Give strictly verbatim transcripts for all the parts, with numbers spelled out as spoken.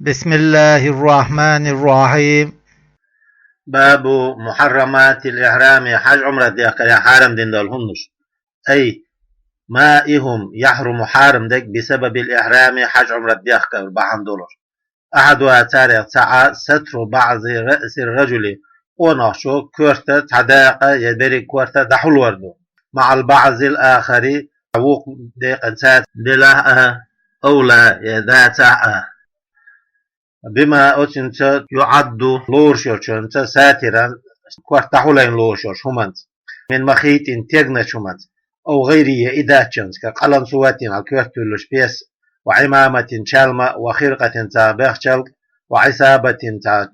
بسم الله الرحمن الرحيم. باب محرمات الإحرام, хьаж-Ӏумра дехкара хьарам дина дола хӀуманаш. أي ما هم يحرم, хьарам дерг, بسبب الإحرام, хьаж-Ӏумра дехкар бахьан долаш. أحدها, царех цаӀ, ستر بعض رأس الرجل, къонахчо коьрта цхьа дакъа е беррига корта дӀахьулвар ду, مع البعض الآخر, вукху декъан цаца делахь а, أو لا, е дацахь а. بما, оцунца, يعد, лоруш йолчунца, ساترا, корта дӀахьулйина лоруш йолчу хӀуманца, من مخيط, тегначу хӀуманца, أو غيره, е и даьччунца, كقلنسوة, хьал коьрта туьллуш пес, وعمامة, чалма, وخرقة, цхьа бехчалг, وعصابة, цхьа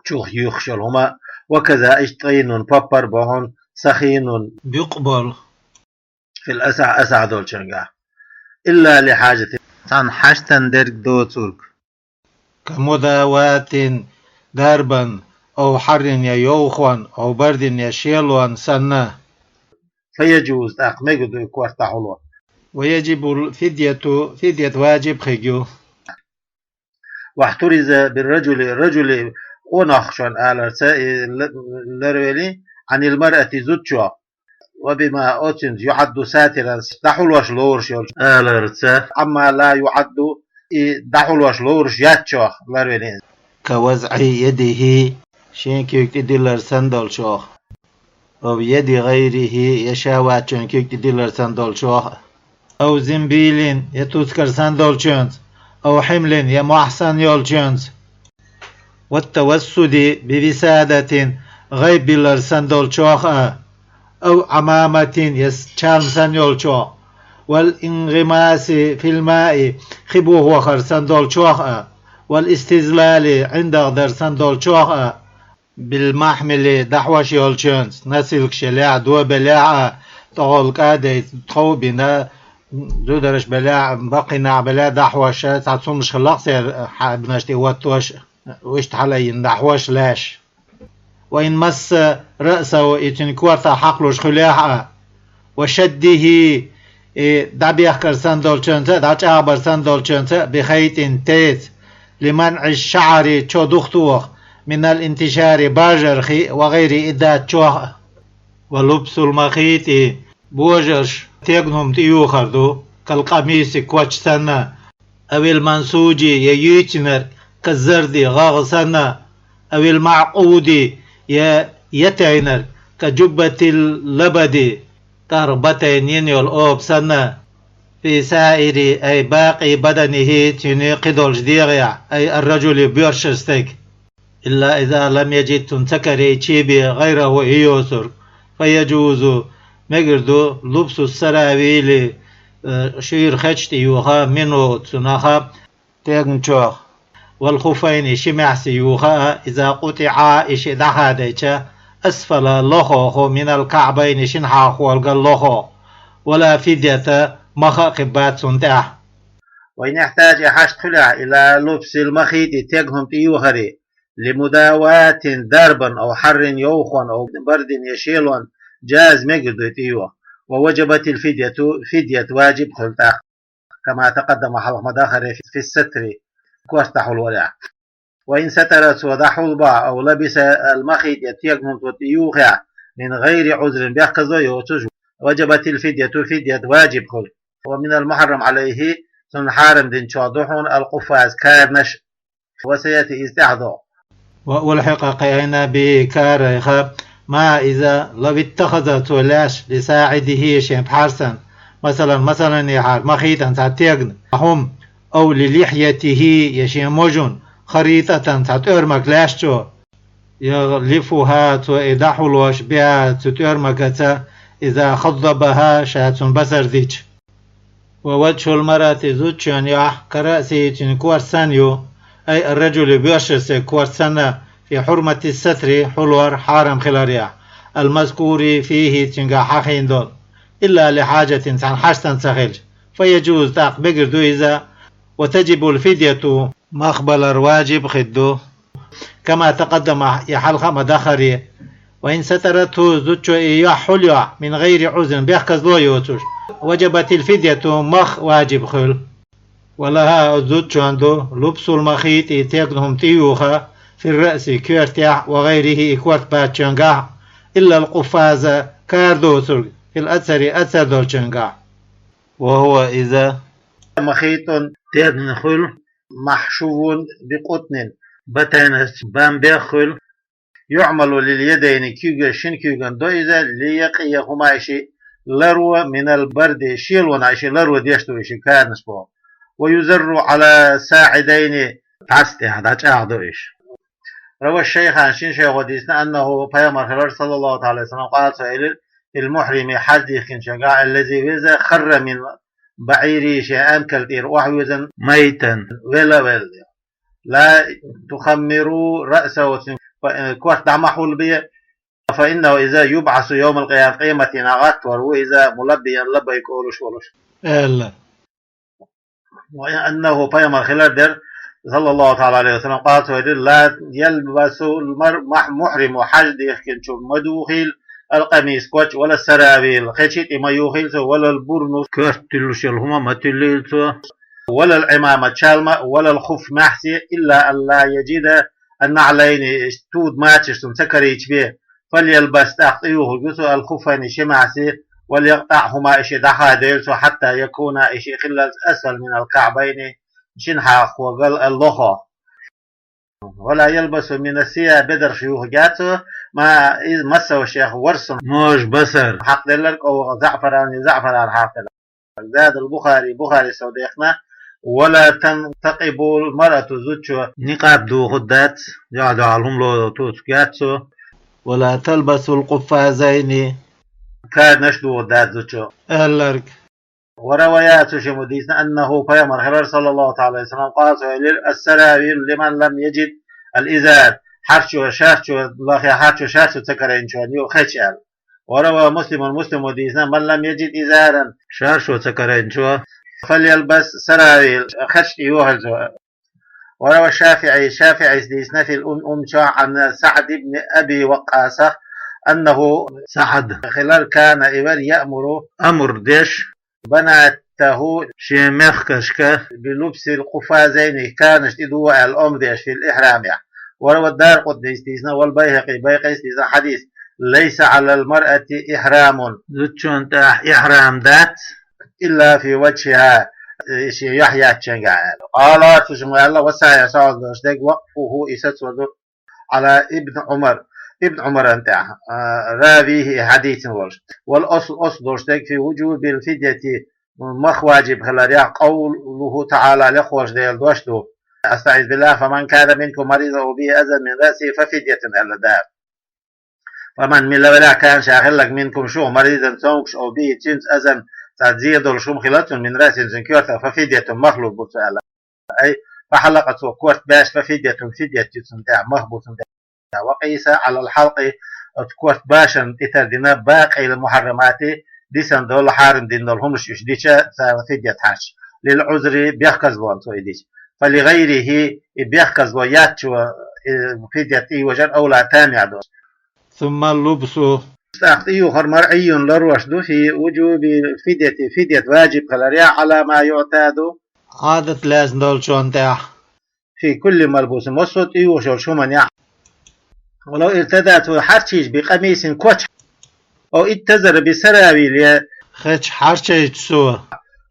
чух юьхуш йолу хӀума, وكذا, иштта, طين, поппар а бохьун, سخين, буькъ болу, في الأصح, асахь долчуьнгахь, إلا لحاجة, цхьана хьаштан дерг доцург, كمداواة, дарбан, أو حر, я йовхонан, أو برد, я шелонан санна. فيجوز, тӀаккха мегар ду и корта дӀахьуло. ويجب الفدية, фидят важиб хиг ю. واحترز بالرجل, раджули, къонахчун аларца, и ла-, ларвели, عن المرأة, зудчох, وبما, оцунца, يعد ساترا, дӀахьулош лоруш йолчу аларца, عما لا يعد, и дӀахьулош лоруш яцчох ларвели. كوضع يده, шен куьйга тӀедиллар санна долчох. أو يد غيره, я ша ваччун куьйга тӀедиллар санна долчох а. أو زنبيل, я тускар санна долчуьнца, أو حمل, я мохь санна йолчуьнца. والتوسد بوسادة, гӀайб биллар санна долчох а, أو عمامة, я с-, чалма санна йолчох, والانغماس في الماء, хи бухахар санна долчох а, والاستظلال, ӀиндагӀ дар санна долчох а, بالمحمل, дӀахьош йолчуьнца, носилкаш елехь а, добелехь а, тӀехула кӀадайца тхов а бина, зудараш белехь а, баккхий нах белехь а дӀахьош, цхьа цуннаш хилла-кх церан хьабанаш тӀе оттош, иштта хьалайина дӀахьош лаьш. وإن مس رأسه, и цуьнан кортах хьакхалуш хуьлехь а, وشده, и дӀабехкар санна долчуьнца а, дӀачӀагӀбар санна долчуьнца а, بخيط, теца, لمنع الشعر, чо духатоха, من الانتشار, бажарх а, وغيره, и даьччох а. ولبس المخيط, божарш тегна хӀума тӀеюхар ду, كالقميص, коч санна, أو المنسوج, я юьйцинарг, كالزرد, гӀагӀ санна, أو المعقود, я ятайнарг, كجبة اللبد, тӀаргӀа батайна йина йолу оба санна, في سائر, أي باقي بدنه, цуьнан кхидолчу дегӀехь, أي الرجل, боьрша стеган. إلا إذا لم يجد, цунна ца карийча бен, غيره, и йоцург. فيجوز, мегар ду, لبس السراويل, э, шуьйра хеташ тӀеюха, منه, цунах, тегначох, والخفين, ши маьхьсий юха а, إذا قطعا, и шиъ дӀахадайча, أسفل, лохох, من الكعبين, шина хьалхолгал лохох, ولا فدية, маха а кхин бац цунна тӀехь. وإن احتاج, и хьашт хуьлехь, إلى لبس المخيط, тегна хӀума тӀеюхаре, لمداواة, дарбан, أو حر, йовхонан, أو برد, я шелонан, جاز, мегар ду и тӀеюха. ووجبت الفدية, фидят важиб хуьлу тӀаккха, كما تقدم, хьалха ма дахаре, في الستر, корта дӀахьулварехь. وإن ستر, цо дӀахьулбахь, أو لبس المخيط, я тегна хӀума цо тӀеюхахь, من غير عذر, бехказло йоцуш, وجبت الفدية, фидят важиб хуьлу. ومن المحرم عليه, цунна хьарам динчохь ду хьуна, القفاز, каранаш, وسيأتي, иза тӀаьхьадогӀу. وألحق, кхиийна, به, карайх, ما, иза, لو اتخذ, цо лаьш, لساعده, шен пхьарсан, مثلا, масалан, яхьара, مخيطا, цхьа тегна хӀума, أو للحيته, я шен можун, خريطة, цхьа тӀоьрмаг лаьш цо, يغلفها, цо и дӀахьулош, بها, цу тӀоьрмагаца, إذا خضبها, ша цунна басар дича. ووجه المرأة, зудчун юьхь, كرأسه, цуьнан корта санна ю, أي الرجل, боьршачу стеган корта санна, في حرمة الستر, хьулор хьарам хиларехь, المذكور فيه, цуьнгахь хьахийна долу, إلا لحاجة, цхьана хьаштан ца хилча. فيجوز, тӀаккха мегар ду иза, وتجب الفدية, мах балар важиб хир ду. كما تقدم, и хьалха а ма дахаре. وإن سترته, зудчо и юьхь хьулйохь, من غير عذر, бехказло йоцуш, وجبت الفدية, мах важиб хуьлу. ولها, оцу зудчунна ду, لبس المخيط, тегна хӀума тӀеюха, في الرأس, коьртехь, وغيره, и корта баьччуьнгахь, إلا القفاز, кара доцург, في الأثر, асар долчуьнгахь. وهو إذا مخيط, тегна хуьлу, محشو بقطن, батайнаш бан бех хуьлу, يعمل لليدين, куьйгаш, шина куьйгана до иза, ليقيهما, и шиъ ларо, من البرد, шелонах и шиъ ларо деш ду и шиъ каранаш боху. ويزر على الساعدين, тӀаьрс тӀехь дӀачӀагӀдо и шиъ. روى الشيخان, шина шайхо дийцина, أنه, пайхамар хилар, صلى الله تعالى عليه وسلم, قال, цо элира, في المحرم, хьаж дихкинчуьнгахь, الذي, иза, خر من بعيره, шен аьмкал тӀера охьавоьзна, ميتا, вела а велла. لا تخمروا رأسه, цуьнан корта дӀа ма хьулбе, فإنه إذا يبعث يوم القيامة, къематдийнахь гӀаттор ву иза, ملبيا, لبيك олуш волуш, аьлла. وأنه, пайхамар хилар дера, صلى الله تعالى عليه وسلم, قال, цо элира, لا يلبس المر-, مح-, محرم, хьаж дихкинчо ма духийла, القميص, коч, ولا السراويل, хечи тӀе ма юхийла цо, ولا البرنس, коьрта туьллуш йолу хӀума ма туьллийла цо, ولا العمامة, чалма, ولا الخف, маьхьсий, إلا أن لا يجد النعلين, туда мачаш цунна ца карийча бен, فليلبس, тӀаккха тӀеюхург ю цо, الخفين, ши маьхьсий, وليقطعهما, и шиъ дӀахадойла цо, حتى يكونا, и шиъ хиллалц, أسفل من الكعبين, шина хьагӀ кхогалла лохох. ولا يلبس من الثياب, бедарш юхург яц цо, ما, иза, مسه الشيخ, ворсанна можа басар, хьакхаделларг, أو زعفران, я заӀфаран хьакхаделларг. زاد البخاري, Бухарис сов дехна, ولا تنتقب المرأة, зудчо никъаб духург дац, юьхь-дуьхьал хӀума лоцург яц цо, ولا تلبس القفازين, каранаш духург дац зудчо, аьлларг. وروى, цу шимма дийцина, أنه, пайхамар хилар, صلى الله تعالى عليه وسلم, قال, цо элира, السراويل لمن لم يجد الإزار, хьарчо, шарчо, лахе хьарчо, шарчо ца карийначунна ю хечи аьлла. وروى مسلم, Муслимо дийцина, من لم يجد إزارا, шарчо ца карийначо, فليلبس سراويل, хечи тӀе юхийла цо. وروى الشافعي, ШафиӀис дийцина, في الأم, Умм чохь, عن سعد بن أبي وقاص, أنه, СаӀд хилар, كان, и вара, يأمر, амр деш, بناته, шен мехкашка, بلبس القفازين, каранаш тӀедугӀа аьлла омра деш, في الإحرام. وروى الدارقطني, дийцина, والبيهقي, Байхакъис дийцина, хьадис, ليس على المرأة إحرام, зудчунна тӀехь ихьрам дац, إلا في وجهها, шен юьхь яьччуьнгахь аьлла. قال, цу шимма аьлла, والصحيح, сахьихь долуш дерг, وقفه, и сацо ду, على ابن عمر, Ибн Ӏумаран тӀехь, а, راويه, и хьадийцина волуш. والأصل, оцу долуш дерг, في وجوب الفدية, мах ваджиб хиларехь, قوله تعالى, лекхачу Делан дош ду, أستعيذ بالله, فمن كان منكم مريضا أو به أذى من رأسه ففدية, аьлла Дала. فمن, мила велахь, كان, ша хилларг, منكم, шух, مريضا, цомгуш, أو به, цуьнца, أذى, цхьа зе долуш хӀума хилла цунна, من رأسه, цуьнан коьртах, ففدية, мах лур бу цо аьлла. أي فحلق, цо корта баьш, ففدية, фидият ю цунна тӀехь, мах бу цунна тӀехь. وقيس على الحلق, оцу корта башарна тӀетардина, باقي المحرمات, дисина долу, хьарам дина долу хӀуманаш уьш дича, царна фидият хьарча. للعذر, бехказлонца и дича. فلغيره, и бехказло яцчо, и фидият тӀейожар أولى, тамехь ду. ثم اللبس, тӀаккха тӀеюхар, مرعي, ларош ду, في وجوب الفدية, фидият ваджиб хиларехь, على ما يعتاد, Ӏадат лаьцна долчунна тӀехь, في كل ملبوس, массо а тӀеюхуш йолчу хӀуманехь. ولو ارتدى, цо хьарчийча, بقميص, коч, أو اتزر بسراويل, я хечи хьарчийча цо,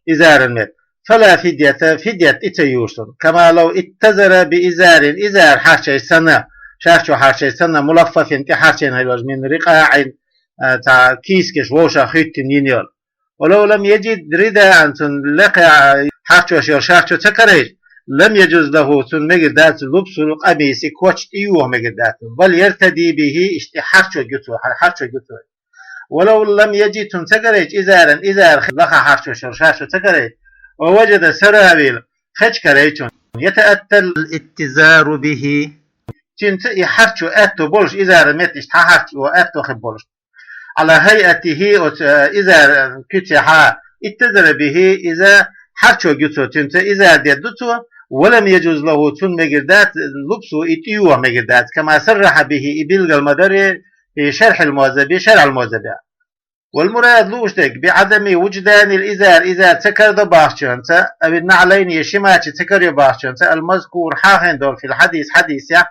إزارا, мет, فلا فدية, фидият тӀе ца юьсу цунна. كما لو اتزر بإزار, изар хьарчийча санна, шарчо хьарчийча санна, ملفف, тӀе хьарчийна хиларца, من رقاع, а, цхьа кийсакаш вовшах хӀуьттина йина йолу. ولو لم يجد رداء, цунна лекха хьарчош йолу шарчо ца карийча, لم يجز له, цунна мегар дац, لبس القميص, коч тӀеюха мегар дац, بل يرتدي به, иштта хьарчо гуьцо, хьарчо гуьцо. ولو لم يجد, цунна ца карийча, إزارا, изар, лаха хьарчош йолу шарчо ца карийча, ووجد سراويل, хечи карийча, يتأتى الاتزار به, цуьнца и хьарчо аьтто болуш, изаран меттан иштта хьарчо аьтто хир болуш. على هيئته, оцу, э, изар, э, куьцехьа, اتزر به, иза хьарчо гуьцо, цуьнца изар дедду цо, ولم يجز له, цунна мегар дац, لبسه, и тӀеюха мегар дац, كما صرح به, и билгал ма дарий, في شرح المهذب, شرح المهذب. والمراد, луш дерг, بعدم وجدان الإزار, изар ца карадо бахчанца, أو النعلين, е ши мачи ца карайо бахчанца, المذكور, хьахин дол, في الحديث, хьадисехь,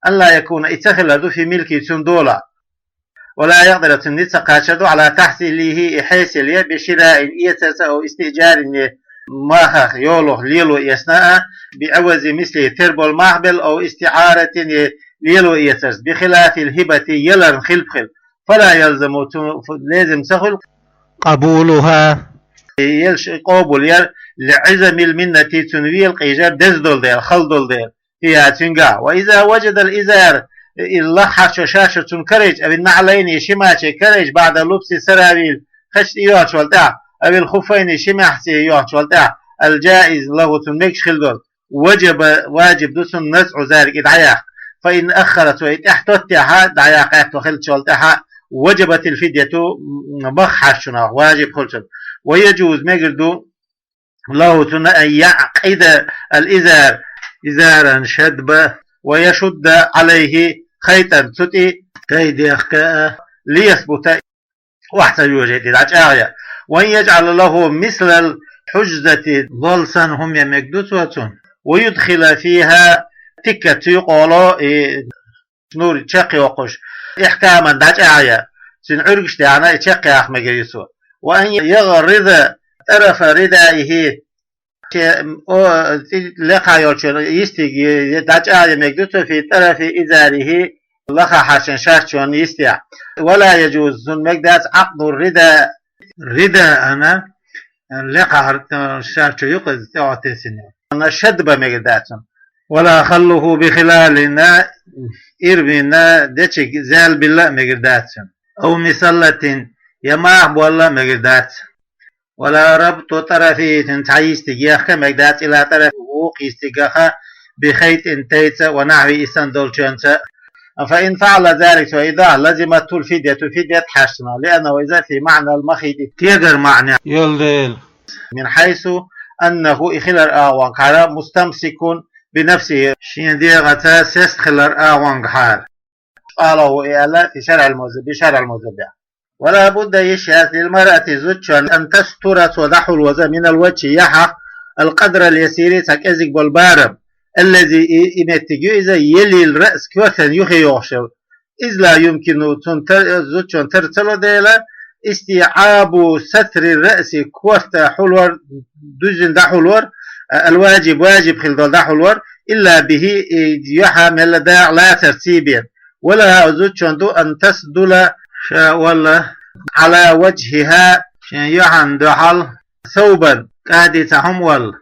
أن لا يكون, и ца хилар ду, في ملكه, цун дола. ولا يقدر, цун ницкъ ца кхачар ду, على تحصيله, и хьесиле, بشراء, эцарца, أو استئجار, е махах, йолах лело эцна а, بعوض مثله, тера бола мах белла, أو استعارة, е лело эцарца, بخلاف الهبة, яларна хилба хила. فلا يلزم, цун лезим ца хуьлу, قبولها, елш къобал яр, لعظم المنة, цун вела къежар деза долу дела, хала долу дела, فيها, цуьнгахь. وإذا وجد الإزار, и лаха хьарчо шаьш цунна карайча, أو النعلين, ши маче карайча, بعد لبس السراويل, хача тӀе йохчу вала тӀехь, أو الخفين, ши маьхьце йохчу вала тӀехь, الجائز له, цунна мегаш хила долу, وجب, важиб ду цунна, نزع ذلك, и дӀаяккха. فإن أخر, цо и тӀехь тоттехьа, дӀаяккха аьтто хилча вала тӀехьа, وجبت الفدية, мах хьарчунах, важиб хуьлу цунна. ويجوز, мегар ду, له, цунна, أن يعقد الإزار, изаран шадба, ويشد عليه خيطا, цу тӀе тай дехка а, ليثبت, охьа ца йожийта, дӀачӀагӀъян. وأن يجعل له مثل الحجزة, лол санна хӀума ян мегар ду цо цунна. ويدخل فيها, тикка, цу юкъа волу, и шнур чекхйоккхуш, إحكاما, дӀачӀагӀъян, цуьнан Ӏуьргаш даьхна, и чекхъяккха мегар ю цо. وأن يغرز طرف ردائه, шен, о, цӀе лекха йолчун йистиг, е, е дӀачӀагӀъян мегар ду цо, في طرف إزاره, лаха хьарчун шарчун йистехь. ولا يجوز, цунна мегар дац, عقد الرداء, ридаана, лекха хьар-, шарчо юкъа тӀе Ӏоттесина. Шадба мегар дац цунна. ولا خله بخلال, ирвина дечиг зал билла а мегар дац цунна. أو مصلة, я мах болла а мегар дац. ولا ربط طرفه, цуьнан цхьа йистиг ехка а мегар дац, إلى طرف, вукху йистигах, بخيط, тайца, ونحوه, и санна долчунца. فإن فعل ذلك, цо и дахь, لزمته الفدية, фидят хьаьшна, لأنه иза في معنى المخيط, тегар маьӀна йолу дела. من حيث أنه, и хилар агӀонгахьара, مستمسك بنفسه, шен дегӀаца сест хилар агӀонгахьара. قاله, и аьлла, في شرح المهذب, بشرح المهذب. ولا بد, йиш яц, للمرأة, зудчун, أن تستر, цо дӀахьулваза, من الوجه, яхьах, القدر اليسير, цхьа кӀезиг болу барам, الذي, и, и меттиг ю иза, يلي الرأس, коьртан юххе йогӀуш йолу. إذ لا يمكن, цунна тар-, зудчун тар ца ло дела, استيعاب ستر الرأس, корта хьулор, дуьззина дӀахьулор, الواجب, важиб хила долу дӀахьулор, إلا به, и юьхьа мелла дакъа лацар ций бен. ولها, зудчун ду, أن تسدل, ша олла, على وجهها, шен юьхьан дуьхьал, ثوبا, кӀади цхьа хӀума олла,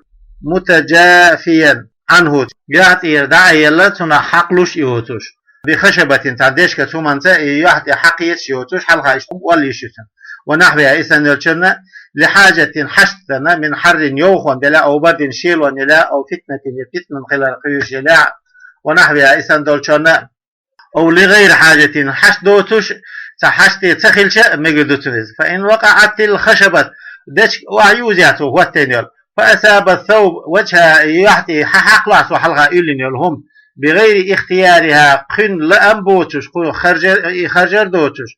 متجافيا عنه, юьхь тӀера дӀа а елла, цунах хьакхалуш а йоцуш, بخشبة, цхьа дешкаца хӀуманца, и юьхь тӀе хьакхеташ а йоцуш, хьалха иштта хӀума олла йиш ю цунна. ونحوها, и санна йолчунна, لحاجة, хьашт санна, من حر, йовхонан дела, أو برد, шелонан дела, أو فتنة, я питанан хилар кхуьуш елахь, ونحوها, и санна долчунна, أو لغير حاجة, хьашт доцуш, цхьа хьашт тӀе ца хилча а мегар ду цунна иза. فإن وقعت الخشبة, дечка охьаюзъяц цо хӀоттийна йолу, فأصاب الثوب وجهها, юьхь тӀе хьа-, хьакхалахь цо хьалха уьллина йолу хӀума, بغير اختيارها, кхуьнан лаам боцуш, кху харжар, и харжар доцуш,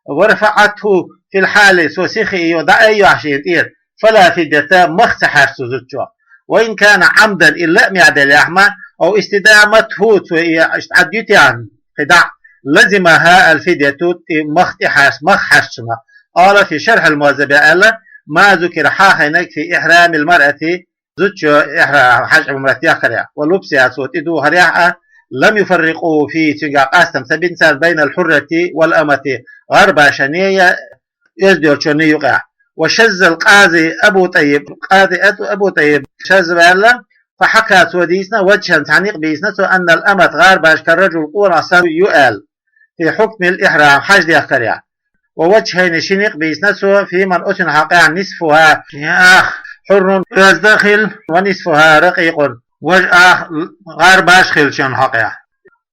ورفعته في الحال, цо сиха и йо дӀа а йохьуш шена тӀера, فلا فدية, мах ца хьаьрча цу зудчо. وإن كان عمدا, и лаамехь делахь ма, أو استدامته, цо и иштта Ӏад ю техьа, кхин дӀа, لزمها الفدية, тӀе мах тӀе хьаьрча, мах хьаьрча цунах. قال في شرح المهذب, аьлла, ما ذكر, хьахийнарг, في إحرام المرأة, зудчо ихьрам, хьаьж, Ӏумрат дехкарехь, ولبسها, цо тӀедухарехь а, لم يفرقوا فيه, цуьнгахь къастам ца бина цара, بين الحرة والأمة, гӀарбашане я оьзда йолчунна юкъахь. وشذ القاضي أبو طيب, къади Ат-, Абу ТӀаййиб шаз ваьлла, فحكى, цо дийцина, وجها, цхьа некъ бийцина цо, أن الأمة, гӀарбаш, كالرجل, къонах санна ю аьлла, في حكم الإحرام, хьаьж дехкарехь. ووجهين, ши некъ бийцина цо, في من, оцунна хьокъехь, نصفها, шен ах, حر, оьзда хила, ونصفها رقيق, важа ах, гӀарбаш хилчунна хьокъехь.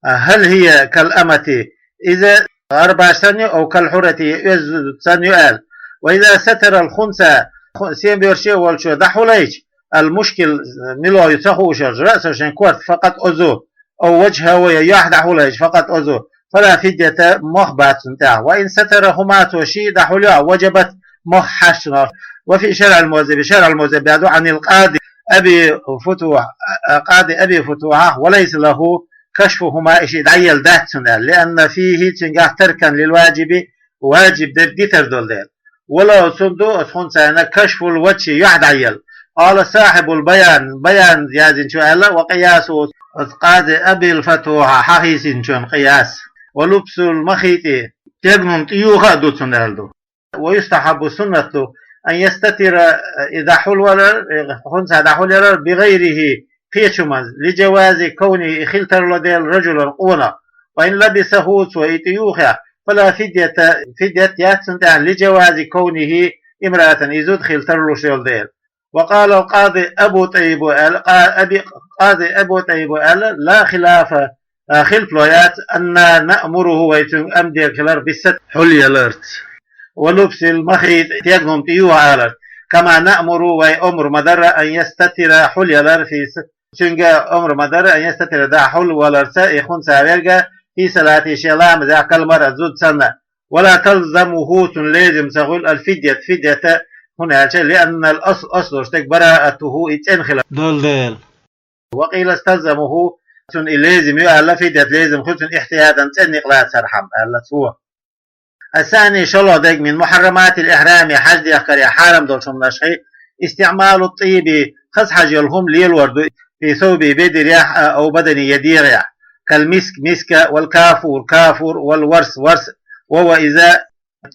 هل هي كالأمة, иза гӀарбаш санна ю, أو كالحرة, я оьзда санна ю аьлла. وإذا ستر الخنثى, ху-, сен боьрша волчо дӀахьулайча, المشكل, мила ю ца хууш волчо, رأسه, шен корта, فقد أذى, أو وجهه, я юьхь дӀахьулайча, فقد أذى, فلا فدية, мохк бац цунна тӀехь. وإن سترهما, цо шиъ дӀахьулйойхьа, وجبت, мохк хьаьрчнах. وفي شرع المهذب, شرع المهذب яду, عن القاضي أبي فتوح, къади Аби Футухьах, وليس له كشفهما, и шиъ дӀаелла дац цунна аьлла, لأن فيه, цуьнгахь, تركا للواجب, ваджиб дерг дитар долу дела. ولو, цунна ду оцу хӀунцарна, كشف الوجه, юьхь дӀаелла. قال صاحب البيان, баян яздинчо аьлла, وقياسه, оцу къади Абил Фатухьа хьахийсинчун къияс, ولبس المخيط, тегнум тӀеюха а ду цунна аьлла ду. ويستحب, суннат ду, أن يستتر, и дӀахьулвалар, хӀунца дӀахьулъялар, بغيره, кхечу хӀуманца, لجواز كونه, и хила тарло дела, رجلا, къонах. وإن لبسه, цо и тӀеюхахь, فلا فدية, фидят яц цунна тӀехь, لجواز كونه امرأة, и зуда хила тарлуш йолу дела. وقال القاضي أبو طيب, аьлла, къа-, Аби-, къади Абу ТӀаййибо аьлла, لا خلاف, а, хилпало яц, أنا نأمره, вай цуьнга амр дийр хилар, بالستر, хьулъяларца, ولبس المخيط, тегнум тӀеюха аларца, كما نأمره, вай омра ма-дарра, أن يستتر, хьулъялар, في с-, цуьнга омра ма-дарра, أن يستتر, дӀахьулваларца, и хӀунца верг, في صلاته, шен ламазехь, كالمرأة, зуда санна. ولا تلزمه, цунна лезим ца хуьлу, الفدية, фидят, хӀунда аьлча, لأن الأصل, аслуш дерг, براءته, и цӀена хилар долу дела. وقيل استلزمه, цунна и лезим ю аьлла, фидят лезим хуьлу цунна, احتياطا, цӀена никъ лацархьама, аьлла цо. الثاني, шолгӀа дерг, من محرمات الإحرام, хьаж дехкаре хьарам долчу хӀуманашхий, استعمال الطيب, хаза хьажа йолу хӀума лелор ду, في ثوب بدرية, а, أو بدنه, я дегӀехь, كالمسك, миска, والكافور, кафур, والورس, ворс, وهو إذا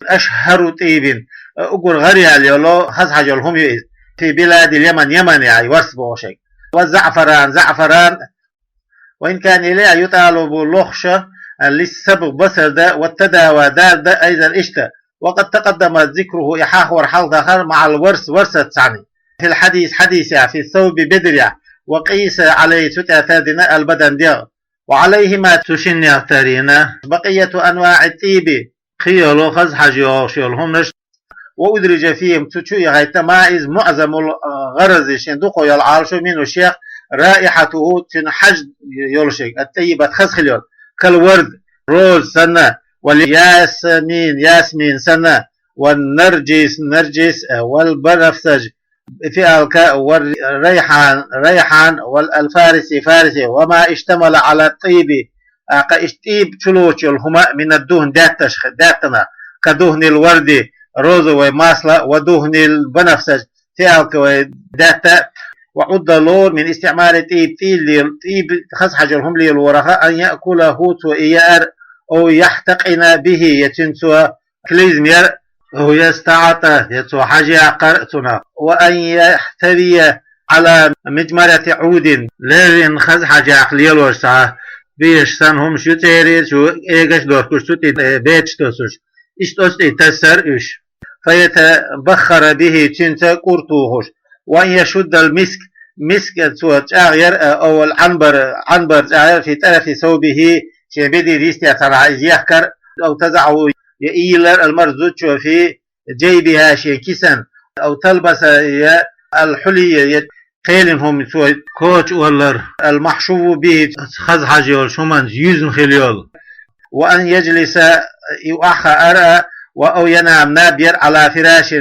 أشهر طيب, уггар гӀараяьлла йолу, хаза хьажа йолу хӀума ю иза, في بلاد اليمن, Йеманехь, ворс бохуш ерг, والزعفران, заӀфаран, وإن كان, иле а, يطالب, лохуш, للصبغ, басар дан, والتداوي, дара дан, أيضا, иштта. وقد تقدم ذكره, и хьахор хьалха дахара, مع الورس, ворсаца цхьаьна, في الحديث, хьадисехь, في ثوب بدرية, وقيس عليه, цу тӀе тардина, البدن, дегӀ. وعليهما, цу шиннех тарийна, بقية أنواع الطيب, кхин йолу хаза хьажа йогӀуш йолу хӀуманаш. وأدرج فيهم, цу чу яхийта, ما, иза, معظم الغرض, шен дукха йолу Ӏалашо, منه, шех, رائحته, цуьнан хьаж йолуш ерг, الطيبة, хаза хила йолу, كالورد, роза санна, والياسمين, ясмин санна, والنرجس, наржис, والبنفسج, фиалка, والريحان, райхьан, والفارس, фариси, وما اشتمل على الطيب, а, кхин иштта тӀийба чулоцуш йолу хӀума, من الدهن, даьтташ, даьттанах, كدهن الورد, розовый масло, ودهن البنفسج, фиалковый даьтта, وعد, лору, من استعمال الطيب, тӀийла лел-, тӀийба, хаза хьажа йолу хӀума лелорах, أن يأكله, цо и яар, أو يحتقن به, я цуьнца цо клизма яр, أو يستعطر, я цо хьажа яккхар цунах, وأن يحتوي على مجمرة عود, леррина хаза хьажа яккха лелош цхьа беш санна хӀумаш ю церан, цу эгаш дохкуш, цу тӀе, э, беташ тосуш. Иштта оцу тӀе тассар уьш. فيتبخر به, цуьнца кӀур тухуш. وأن يشد المسك, миск цо чӀагӀъяр, а, أو العنبر, Ӏанбар чӀагӀъяр, في طرف ثوبه, шен беди йистехь цхьанхьа иза ехкар, أو تضعه, я ийлар, المرأة, зудчо, في جيبها, шен кисан, أو تلبس, я, الحلي, я кхелина хӀума цо коча оллар, المحشو به, хаза хьажа йолуш хӀуманца юьзна хила йолу. وأن يجلس, и охьахаар, أو ينام, наб яр, على فراش,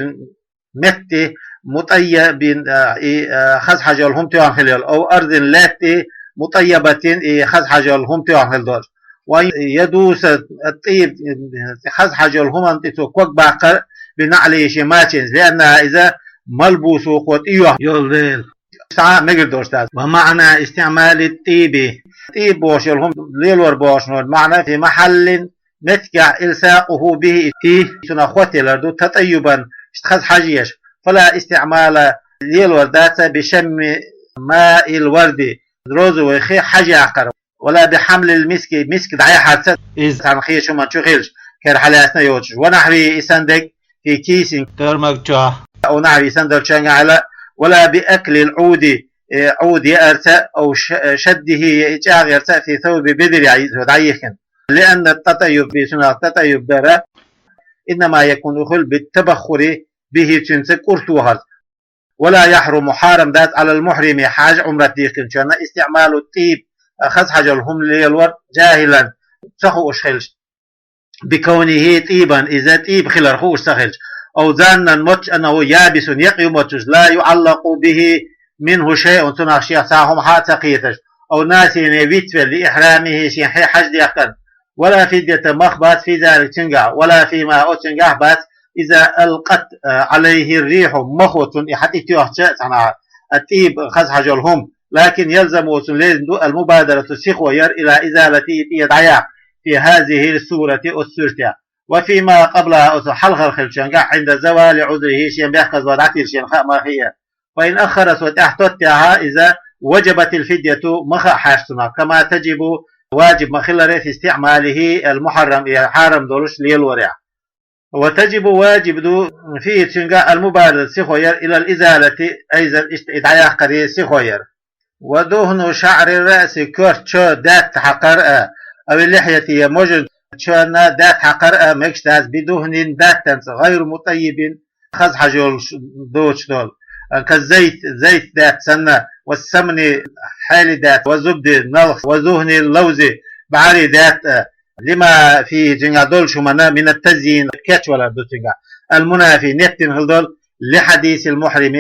метте, مطيب, а, и, а, хаза хьажа йолу хӀума тоьхна хила йолу, أو أرض, лаьтте, مطيبة, и хаза хьажа йолу хӀума тоьхна хила долуш. وأن يدوس الطيب, хаза хьажа йолу хӀуманна тӀе цо ког баккхар, بنعله, шен мачанца, لأنها, иза, ملبوسه, кхо тӀе йохна йолу дела. Цхьа а мегар долуш дац. ومعنى استعمال الطيب, тӀийба бохуш йолу хӀума лелор бохуш йолу маьӀна, في محل, меттигехь, إلصاقه به, и цунах хоттаялар ду, تطيبا, иштта хаза хьажа еш. فلا استعمال, лелор дац, بشم ماء الورد, розовый хи хьажа яккхар, ولا بحمل المسك, миск дӀаяхьарца, иза цхьана хи шуман чу хилча, кара хьалаьцна йоцуш. ونحوه, и санна дерг, في كيس, тӀормаг чохь. أو نحوه, и санна долчуьнгахь, ولا بأكل العود, э, Ӏуд яарца, أو ش-, شده, я и чӀагӀъярца, في ثوب بدرية, иза дӀайихкина. لأن التطيب, цунах تطيب дар, إنما يكون, хуьлу, بالتبخر به, цуьнца кӀур тохарца. ولا يحرم, хьарам дац, على المحرم, хьажа, Ӏумрат дийхкинчунна, استعمال الطيب, хаза хьажа йолу хӀума лелор, جاهلا, ца хууш хилча, بكونه طيبا, иза тӀийба хилар хууш ца хилча, أو ظانا, моццуш, أنه يابس, некъ ю моццуш, لا يعلق به منه شيء, цунах шех цхьа хӀума хьа а ца кхеташ, أو ناسيا, е вицвелла, لإحرامه, шен хье хьаж дехкан, ولا فدية, мах бац, في ذلك, цуьнгахь, ولا فيما, оцуьнгахь бац, إذا ألقت عليه الريح, махо цунна и хьатӀетоьхча, цхьана а тӀийба хаза хьажол хӀума, لكن يلزم, цунна лезна ду, المبادرة, сихо яр, إلى إزالته, и тӀе дӀаяккха, في هذه الصورة, оцу суьртехь. وفيما قبلها, оцу хьалхара хиллачуьнгахь, عند زوال عذره, шен бехказло дӀатилла шена хаа ма хиъа. فإن أخر, цо тӀаьхьа тоттехьа иза, وجبت الفدية, маха а хьаьжцунах, كما تجب, ваджиб ма хиллара, في استعماله المحرم, и хьарам долуш лелорехь. وتجب, ваджиб ду, فيه, цуьнга, المبادرة, сихо яр, إلى الإزالة, أيضا, иштта и дӀаяккхаре сихо яр. ودهن شعر الرأس, коьрта чо даьтта хьакхар а, أو اللحية, я можан чонна даьтта хьакхар а мегаш дац, بدهن, даьттанца, غير مطيب, хаза хьажа йолуш доцуш долу, كالزيت, зайт даьтта санна, والسمن, хьели даьтта, والزبد, налх, ودهن اللوز, бӀаьрий даьтта, لما فيه, цуьнга долчу хӀуманна, من التزيين, кечвалар ду цуьнга, المنافي, неттина хила долу, لحديث المحرم,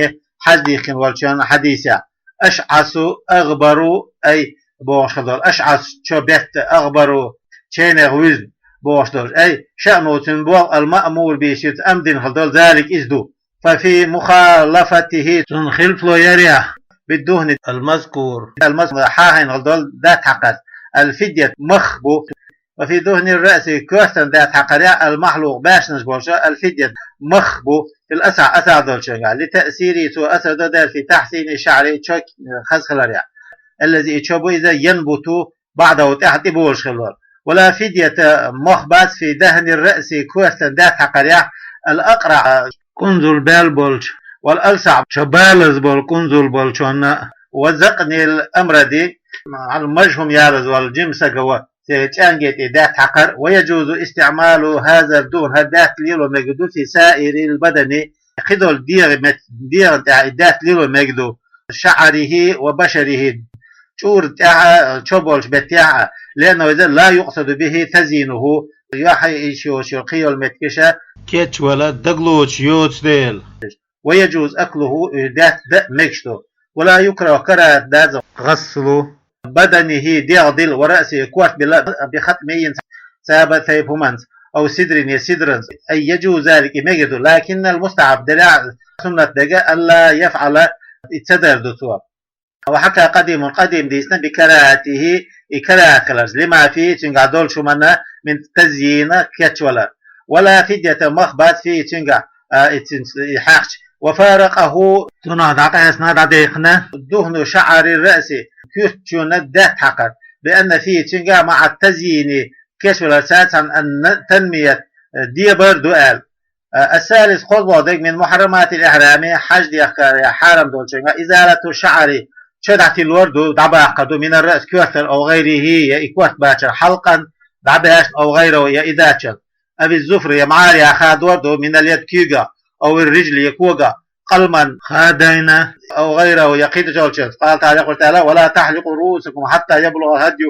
хьаж дихкина волчун хьадисехь, أشعث أغبر, أي, бохуш хила долу, أشعث, чо бетта, أغبر, ченех вуьзна, бохуш долуш, أي, شأنه, цуьнан болх, المأمور به, шеца амр дина хила долу, ذلك, иза ду. ففي مخالفته, цунна хилфало ярехь, بالدهن المذكور, المذكور, хьахийна хила долу даьтта хьакхар, الفدية, мах бу. وفي دهن الرأس, коьртан даьтта хьакхарехь, المحلوق, баьшнаш болуш, الفدية, мах бу, في الأصح, асахь долчуьнгахь, لتأثيره, цо асар дан дара, في تحسين الشعر, чо хаза хиларехь, الذي, и чо бу иза, ينبت بعده, тӀаьхьа тӀеболуш хилла. ولا فدية, мах бац, في دهن الرأس, коьртан даьтта хьакхарехь, الأقرع, кӀунзул баьлла болчу, والألصع, чо балаза болу кӀунзул болчунна, وذقن الأمرد, хьан мажа хӀума ялаза волу жима сага ван, церан чӀенге тӀе даьтта хьакхар, ويجوز استعمال هذا الدهن, хӀара даьтта лело мегар ду, في سائر البدن, кхидолу дегӀан мет-, дегӀан тӀехь и даьтта лело мегар ду, شعره وبشره, чӀура тӀехь а, чо болчу беттехь а, لأنه, иза, لا يقصد به تزيينه, юьхьа йиш йоцуш йолу кхин йолу меттигаш а кечвала дагалоцуш йоцу дела. ويجوز أكله, и даьтта дан а мегаш ду. ولا يكره, карахӀат дац, غسل بدنه, дегӀ дилла, ورأسه, корта билла, بخطمي, цаба тайпа хӀуманца, أو سدر, я сидранца, أي يجوز ذلك, и мегар ду, لكن المستحب, делахь а суннат дерг, ألا يفعل, и ца дар ду цо. وحكى قديم, къадим дийцина, بكراهته, и карахӀат хиларца, لما فيه, цуьнгахь долчу хӀуманна, من التزيين, кечвалар. ولا فدية, мах бац, فيه, цуьнгахь, а, и цуьнца, и хьаьхча. وفارقه, цунах дӀакъаьстина, дӀадаьккхина, دهن شعر الرأس, коьртачунна даьтта хьакхар, بأن فيه, цуьнгахь, مع التزيين, кечваларца цхьаьна, التنمية, дебар ду аьлла. الثالث, кхозлагӀа дерг, من محرمات الإحرام, хьаж дехкарехь хьарам долчуьнгахь, إزالة الشعر, чо дӀатиллор ду, дӀабаккхар ду, من الرأس, коьртара, أو غيره, я и корта бачар, حلقا, дӀабаьшна, أو غيره, я и даччалц, أو الظفر, я маьрша хадор ду, من اليد, куьйгах, أو الرجل, я когах, قلما, хадайна, أو غيره, я кхидӀачолчуьнца. قال تعالى, Дала аьлла: ولا تحلقوا رؤوسكم حتى يبلغ الهدي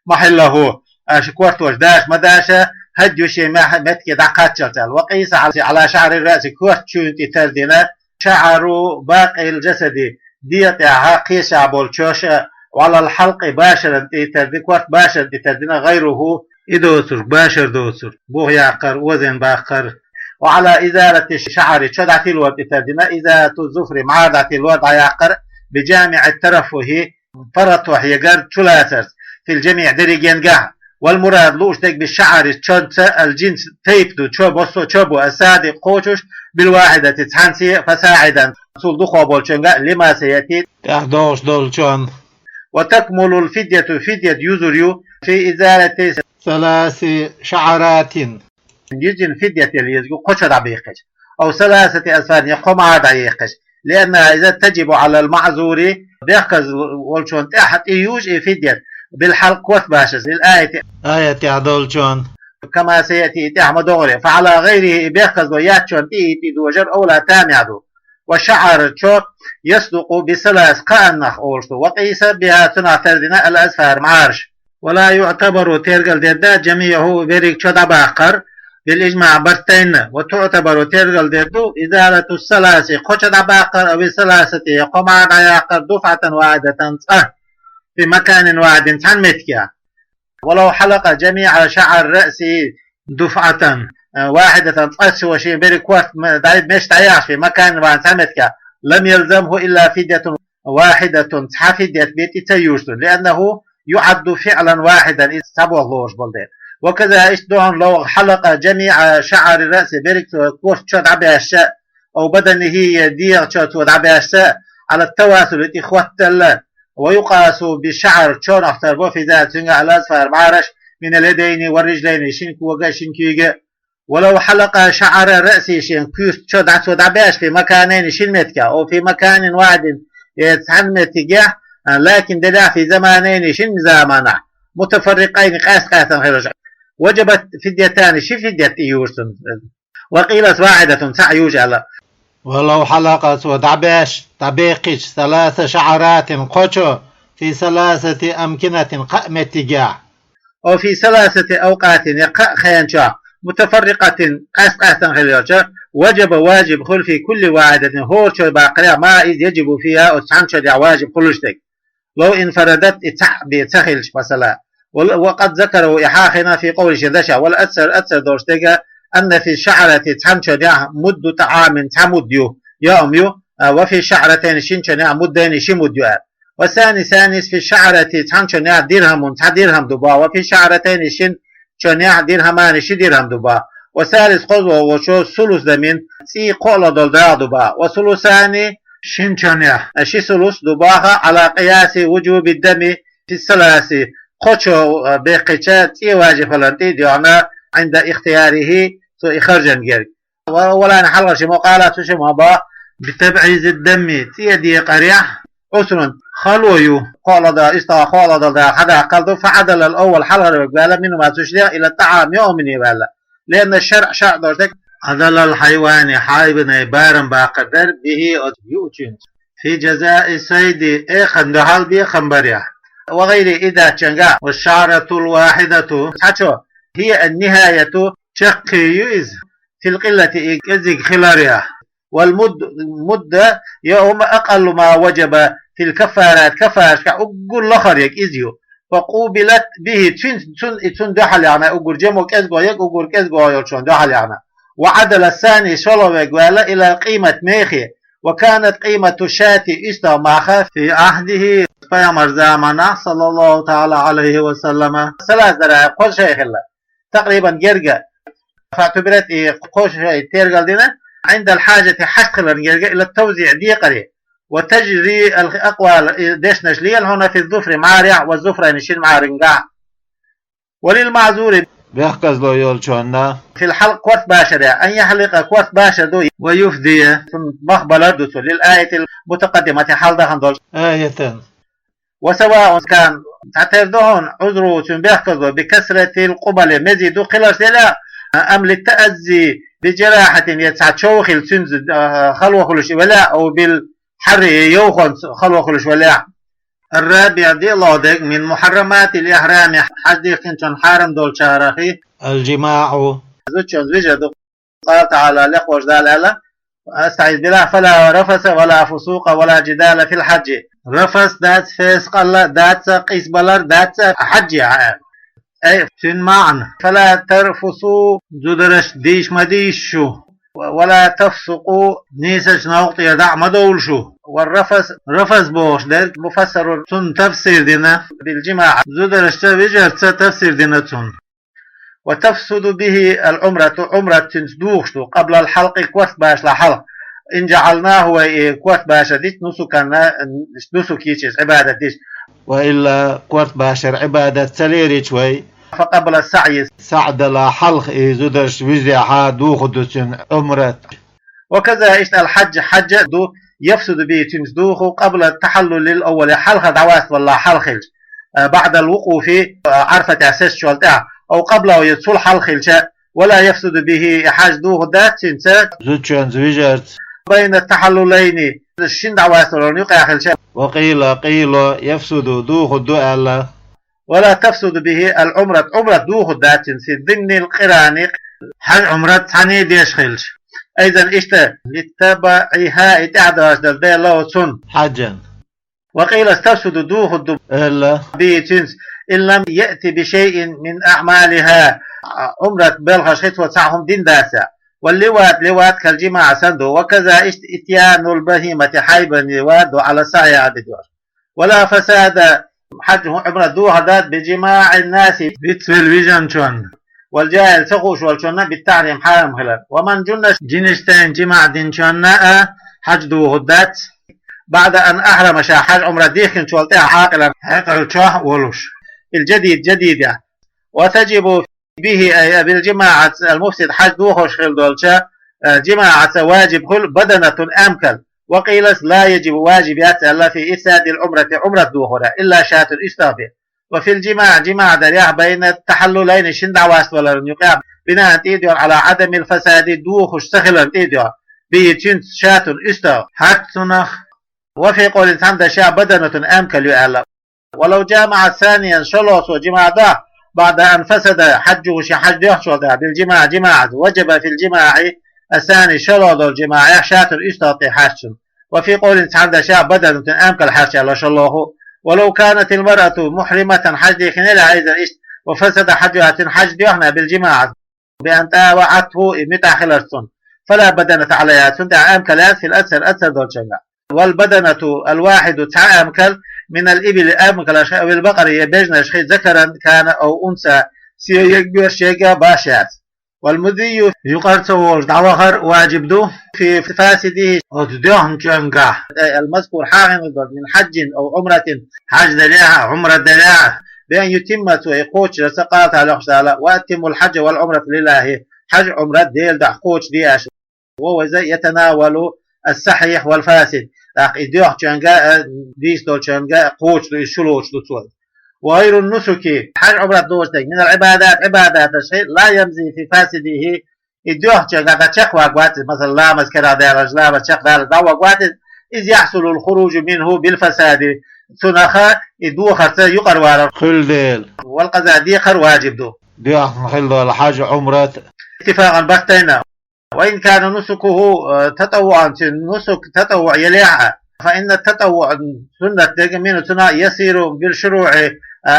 محله. Аша кортош даш ма даша, хӀадйу шен мехь-, меттиге дӀакхаччалц аьлла. وقيس على شعر الرأس, корта чуьнан тӀе тардина, شعر باقي الجسد, дегӀа тӀехь кхечахь болчоша, وعلى الحلق, башаран тӀе тардина, корта башаран тӀе тардина, غيره, и доцург, башар доцург, бух яккхар, озен баккхар. وعلى إزالة الشعر, чо дӀатиллор тӀе тардина, إزالة الظفر, маьрша дӀатиллор, дӀаяккхар, بجامع الترفه, паргӀато хьегар чулацарца, في الجميع, дерригенгахь. والمراد, лууш дерг, بالشعر, чонца, الجنس, тайпа ду, чо, массо а чо бу, الصادق, кхочуш, بالواحدة, цхьаьнце, فصاعدا, цул дукхох болчуьнга, لما سيأتي, тӀаьхьа догӀуш долчунна. وتكمل الفدية, фидьят юзур ю, في إزالة ثلاث شعرات. Юьззина фидьят яла еза ю кхо чо дӀабаьккхича, أو ثلاثة أظفار, я кхо маьрша дӀаеккхича, لأنها إذا تجب على المعذور, бехказа волчунна тӀехь тӀе юьжу и фидьят, بالحلق, корта башарца, للآية, аят тӀехь долчунна, كما سيأتي, и тӀехь ма догӀуре, فعلى غيره, и бехказло яьччунна тӀе и тӀе дожар أولى, тамехь ду. والشعر, чо, يصدق بثلاث, кхааннах олуш ду, وقيس بها, цунах тардина, الأظفار, маьрша. ولا يعتبر, тергал дергда, جميعه, берриг чо дӀабаккхар, بالإجماع, барт тайна, وتعتبر, тергал дергду, إزالة الثلاث, кхо чо дӀабаккхар, أو الثلاثة, е кхо мара дӀаяккхар, دفعة واحدة, цкъа, في مكان واحد, цхьан меттиге. ولو حلق جميع شعر رأسه دفعة, э, واحدة, цкъа цо шен берриг корта м-, дӀай-, меш дӀаяхаш, في مكان واحد, цхьан меттиге, لم يلزمه إلا فدية واحدة, цхьа фидят бе тӀе ца юрту, لأنه يعد فعلا واحدا, иза цхьа болх лоруш болу дела. وكذا, иштта ду хьуна, لو حلق جميع شعر رأسه, берриг цо корта чо дӀабаьшча, أو بدنه, е дегӀа чо цо дӀабаьшча, على التواسل, тӀе хӀоттала, ويقاس بالشعر, чонах тара бо, في ذلك, цуьнга, الأظفار, мӀараш, من اليدين والرجلين, шин кога, шин куьйга, ولو حلق شعر رأسه, шен корта чо дӀа цо дӀабаьшча, في مكانين, шин меттиге, أو في مكان واحد, е цхьан меттигехь, а, لكن, делахь, في زمانين, шин заманахь, متفرقين, къаьст-къаьстина хиларш, وجبت فديتان, ши фидят тӀе юрту. وقيل واحدة, цхьаъ юрту аьлла. ولو حلق, цо дӀабаьшча, дӀабаьккхича, ثلاث شعرات, кхо чо, في ثلاثة أمكنة, кхаа меттигехь, أو في ثلاثة أوقات, я кхаа хенчохь, متفرقة, къаьст-къаьстина хилла йолча, وجب, важиб хуьлу, في كل واحدة, хӀора чо баккхарехь, ما, иза, يجب فيها, оцу цхьана чо дехь важиб хуьлуш дерг. لو انفردت, и цхьаъ бен ца хилча, масала. وال-, وقد ذكره, и хьахийна, في قوله, шен дашехь, والأكثر, аксар долуш дерг, أن في الشعرة, цхьана чо дехь, مد طعام, цхьа муд ю, йоам ю, а, وفي الشعرتين, шин чо дехь, مدين, ши муд ю аьлла. والثاني, ثاني, في الشعرة, цхьана чо дехь, درهم, цхьа дирхам ду боху, وفي الشعرتين, шин чо дехь, درهمان, ши дирхам ду боху. والثالث, кхозлагӀа волчо, ثلث دم, цӀий кхоалгӀа долу дагӀа ду боху. وثلثان, шин чо дехь, ши сулус ду боху, على قياس وجوب الدم في الثلاث, кхо чо, а, беккхича, цӀе важиб хиларна тӀе а доьгӀна, عند اختياره, цо и харжарна герга. والأولان, хьалхара ши мо, قال, цу шимма боху, بتبعيض الدم, цӀе декъарехь, عسر, хало ю, кхоалгӀа да, иштта кхоалгӀа долу дагӀа хьадаккхал ду, فعدل الأول, хьалхара верг ваьлла, منهما, цу шиннех, إلى الطعام, йоамане ваьлла. لأن الشرع, шарӀ долуш дерг, عدل الحيوان, хьайванан барам баккхар дара, به, оцу юучуьнца, في جزاء الصيد, экханна дуьхьал бекхам барехь, وغيره, и даьччанга, والشعرة الواحدة, цхьа чо, هي النهاية, чаккхе ю иза, في القلة, и кӀезиг хиларехь. والمد, مد, يوم أقل ما وجب في الكفارات, каффараташкахь уггар лахара ерг иза ю. فقوبلت به, цуьнца, цунна, и цунна дуьхьал яхна, уггар жима кӀезиго ерг, уггар кӀезиго йолчунна дуьхьал яхна. وعدل الثاني, шолгӀа верг ваьлла, إلى القيمة, мехе. وكانت قيمة الشاة, иштта мах, في عهده, пайхамаран заманахь, صلى الله تعالى عليه وسلم, ثلاث دراهم, кхо шай хилла. تقريبا, герга. فاعتبرت, и кхо шай тергал дина, عند الحاجة, хьашт хиларна герга, إلى التوزيع, декъаре. وتجري الأقوال, и дешнаш лела хьуна, في الظفر, мӀарехь, والظفرين, шина мӀарангахь. وللمعذور, бехказло йолчунна, في الحلق, корта башарехь, أن يحلق, корта башар ду, ويفدي, цунна мах балар ду цо, للآية المتقدمة, хьалдахана долчу аятан. وسواء كان, цхьатера ду хьуна, عذره, цуьнан бехказло, بكثرة القبل, мези ду кхиларш велахь, أم للتأذي بجراحة, я цхьа чов хилла цуьнца, а, хало хуьлуш велахь, أو بالحر, я йовхонца хало хуьлуш велахь. الرابع, диълагӀа дерг, من محرمات الإحرام, хьаж дихкинчунна хьарам долчарах, الجماع, зудчунца вижар ду. قال تعالى, лекхачу Дала аьлла, أستعيذ بالله, فلا رفث ولا فسوق ولا جدال في الحج. Рафас дац, фескъалла дац, къийсабалар дац хьаьжча. Ай, цуьнан маьӀна: فلا ترفثوا, зударшца дийша ма дийша шу, ولا تفسقوا, нийсачу новкъа тӀера дӀа а ма довла шу. والرفث, рафас бохуш дерг, مفسر, цунна тафсир дина, بالجماع, зударшца, вижарца тафсир дина цунна. وتفسد به العمرة, Ӏумрат цуьнца духуш ду, قبل الحلق, корта башалахь хьалха. إن جعلناه, вай и корта башар дича, نسكا, нусук йича, Ӏибадат дича. وإلا, корта башар Ӏибадат ца лерича вай, فقبل السعي, саӀй далахь хьалха и зударш вижехь духур ду цуьнан Ӏумрат. وكذا, иштта, الحج, хьаж а ду, يفسد به, цуьнца духу, قبل التحلل الأول, хьалха дӀаваставалалахь хьалха хилча, а, بعد الوقوف, а, Ӏарфатехь сецначул тӀаьхьа, أو قبله, я цул хьалха хилча, ولا يفسد به, и хьаж духур дац цуьнца, зудчуьнца, вижарца, بين التحللين, шина дӀаваставаларна юкъахь хилча. وقيل, къийла, يفسد, духур ду аьлла. ولا تفسد به العمرة, Ӏумрат дохур дац цуьнан, في ضمن القران, хьаж-Ӏумрат цхьаьна деш хилча. أيضا, иштта, لاتباعها, и тӀаьхьа доацаш дара, به له, цунна. حجا. وقيل تفسد, дохур ду, аьлла, به, цуьнца, إن لم يأت بشيء من أعمالها, Ӏумрат белхаш хи цо цхьа хӀума дина дацахь. واللواط, леват, كالجماع, санна ду, وكذا, иштта, إتيان البهيمة, хьайбан леват ду, على الصحيح, Ӏадда дош. ولا فساد, хьаж-Ӏумрат дохур дац, بجماع الناس, вицвелла вижначунна, والجاهل, ца хууш волчунна, بالتحريم, хьарам хилар. ومن جن, жинаш тӀе жимаӀ динчунна а хьаж дохур дац, بعد أن أحرم, ша хьаж-Ӏумрат дихкинчул тӀаьхьа, عاقلا, хьекъал чохь а волуш, بالجديد, жадидехь. وتجب به, أي بالجماعة, المفسد, хьаж дохуш хилла долча, э, жимаӀаца важиб хуьлу بدنة, эмкал. وقيل لا يجب, важиб яц аьлла, في إفساد العمرة, Ӏумрат дохура, إلا شاة, уьстагӀ бен. وفي الجماع, жимаӀ дарехь, بين التحللين, шина дӀаваставаларна юкъехь, بناء, тӀе а доьгӀна, على عدم الفساد, дохуш ца хиларна тӀе а доьгӀна, به, цуьнца, شاة, уьстагӀ, хьаьрча цунах. وفي قول, цхьана дашехь, بدنة, эмкал ю аьлла. ولو جامع ثانيا, шолгӀа цо жимаӀ дахь, بعد أن فسد حجه, шен хьаж доьхначул тӀаьхьа, بالجماع, жимаӀаца, وجب في الجماع الثاني, шолгӀа долу жимаӀехь, شاة, уьстагӀ тӀе хьаьрчина. وفي قول, цхьана дашехь, بدنة, эмкал хьаьрча аьлла, шолгӀа хӀу. ولو كانت المرأة محرمة, хьаж дихкина елахь, أيضا, иштта, وفسد حجها, цуьнан хьаж доьхна, بالجماع, بأن طاوعته, и муьтӀахь хиларца цунна, فلا بدنة عليها, цунна тӀехь эмкал яц, في الأكثر, аксар долчунга. والبدنة الواحدة, цхьа эмкал, من الإبل, эмкалашха, أو البقر, я бежнашха, ذكرا كان أو أنثى, сий я гуш, я баш яц. والمضي, юкъара ца волуш дӀавахар важиб ду, في فاسده, оцу доьхначуьнгахь, أي المذكور, хьахийна долу, من حج أو عمرة, хьаж делахь а, Ӏумрат делахь а, بأن يتم, цо и кхочушдарца, قال تعالى, йохуш Дала: وأتموا الحج والعمرة لله, хьаж-Ӏумрат Делан дуьхьа кхочушде аша. وهو يتناول الصحيح والفاسد, тӀаккха и доьхначуьнга а, дийца долчуьнга а кхочуш ду, иза шу лоцуш ду цо. وغير النسك, хьаж-Ӏумрат доцу дерг, من العبادات, Ӏибадаташха, لا يمضي في فاسده, и доьхначуьнгахь дӀа чекхвагӀа вац иза, масала, ламаз карахь далаш, ламаз чекхдалаш дӀавагӀа вац иза, إذ يحصل الخروج منه بالفساد, цунах и дохарца юкъара валар хуьлу дела, والقضاء, декхар важиб ду, доьхна хилла долу хьаж-Ӏумрат, اتفاقا, баттайна. وإن كان نسكه, э, تطوعا, цуьнан нусук татаввуӀ елахь а, فإن التطوع, суннат дерг, منه, цунах, يصير بالشروع, э,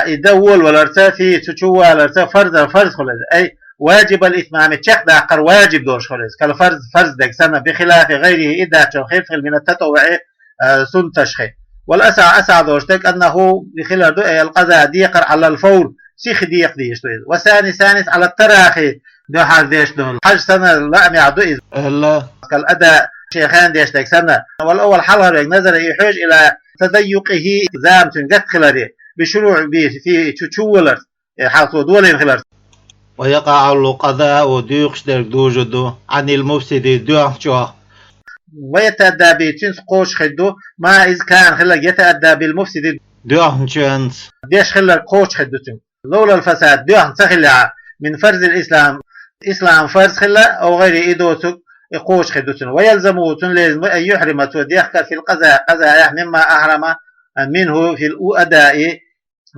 и дан волаваларца, فيه, цу чу валарца, فرضا, фарз хуьлу иза, أي واجب الإتمام, чекхдаккхар важиб долуш хуьлу иза, كالفرض, фарз дерг санна, بخلاف غيره, и даьчун хилаф хилла, من التطوع, э, суннаташха. والأصح, асахь долуш дерг, أنه, и хилар ду, أي القضاء, декхар, على الفور, сиха декха дезаш ду иза. والثاني, ثاني, على التراخي, дуьххьара деш долу хьаж санна лаамехь ду иза, аьлла, كالأداء, шен хенахь деш дерг санна. والأول, хьалхара верг, نظر, и хьоьжу, إلى تضيقه, зама цуьнан гатта хиларе, بالشروع به, فيه, цу чу валарца, э, хьалха цо долийна хиларца. ويقع القضاء, доьхуш дерг дужур ду, عن المفسد, доьхначух. ويتأدى به, цуьнца кхочуш хир ду, ما, иза, كان, хилларг, يتأدى بالمفسد, доьхначуьнца деш хилларг кхочуш хир ду цуьнан. لولا الفساد, доьхна ца хиллехь, من فرض الإسلام, ислам фарз хилла, أو غيره, и доцург, и кхочуш хир ду цуьнан. ويلزمه, цунна лезам бу, أن يحرم, цо дехкар, في القضاء, къазаехь, مما أحرم منه في الأداء,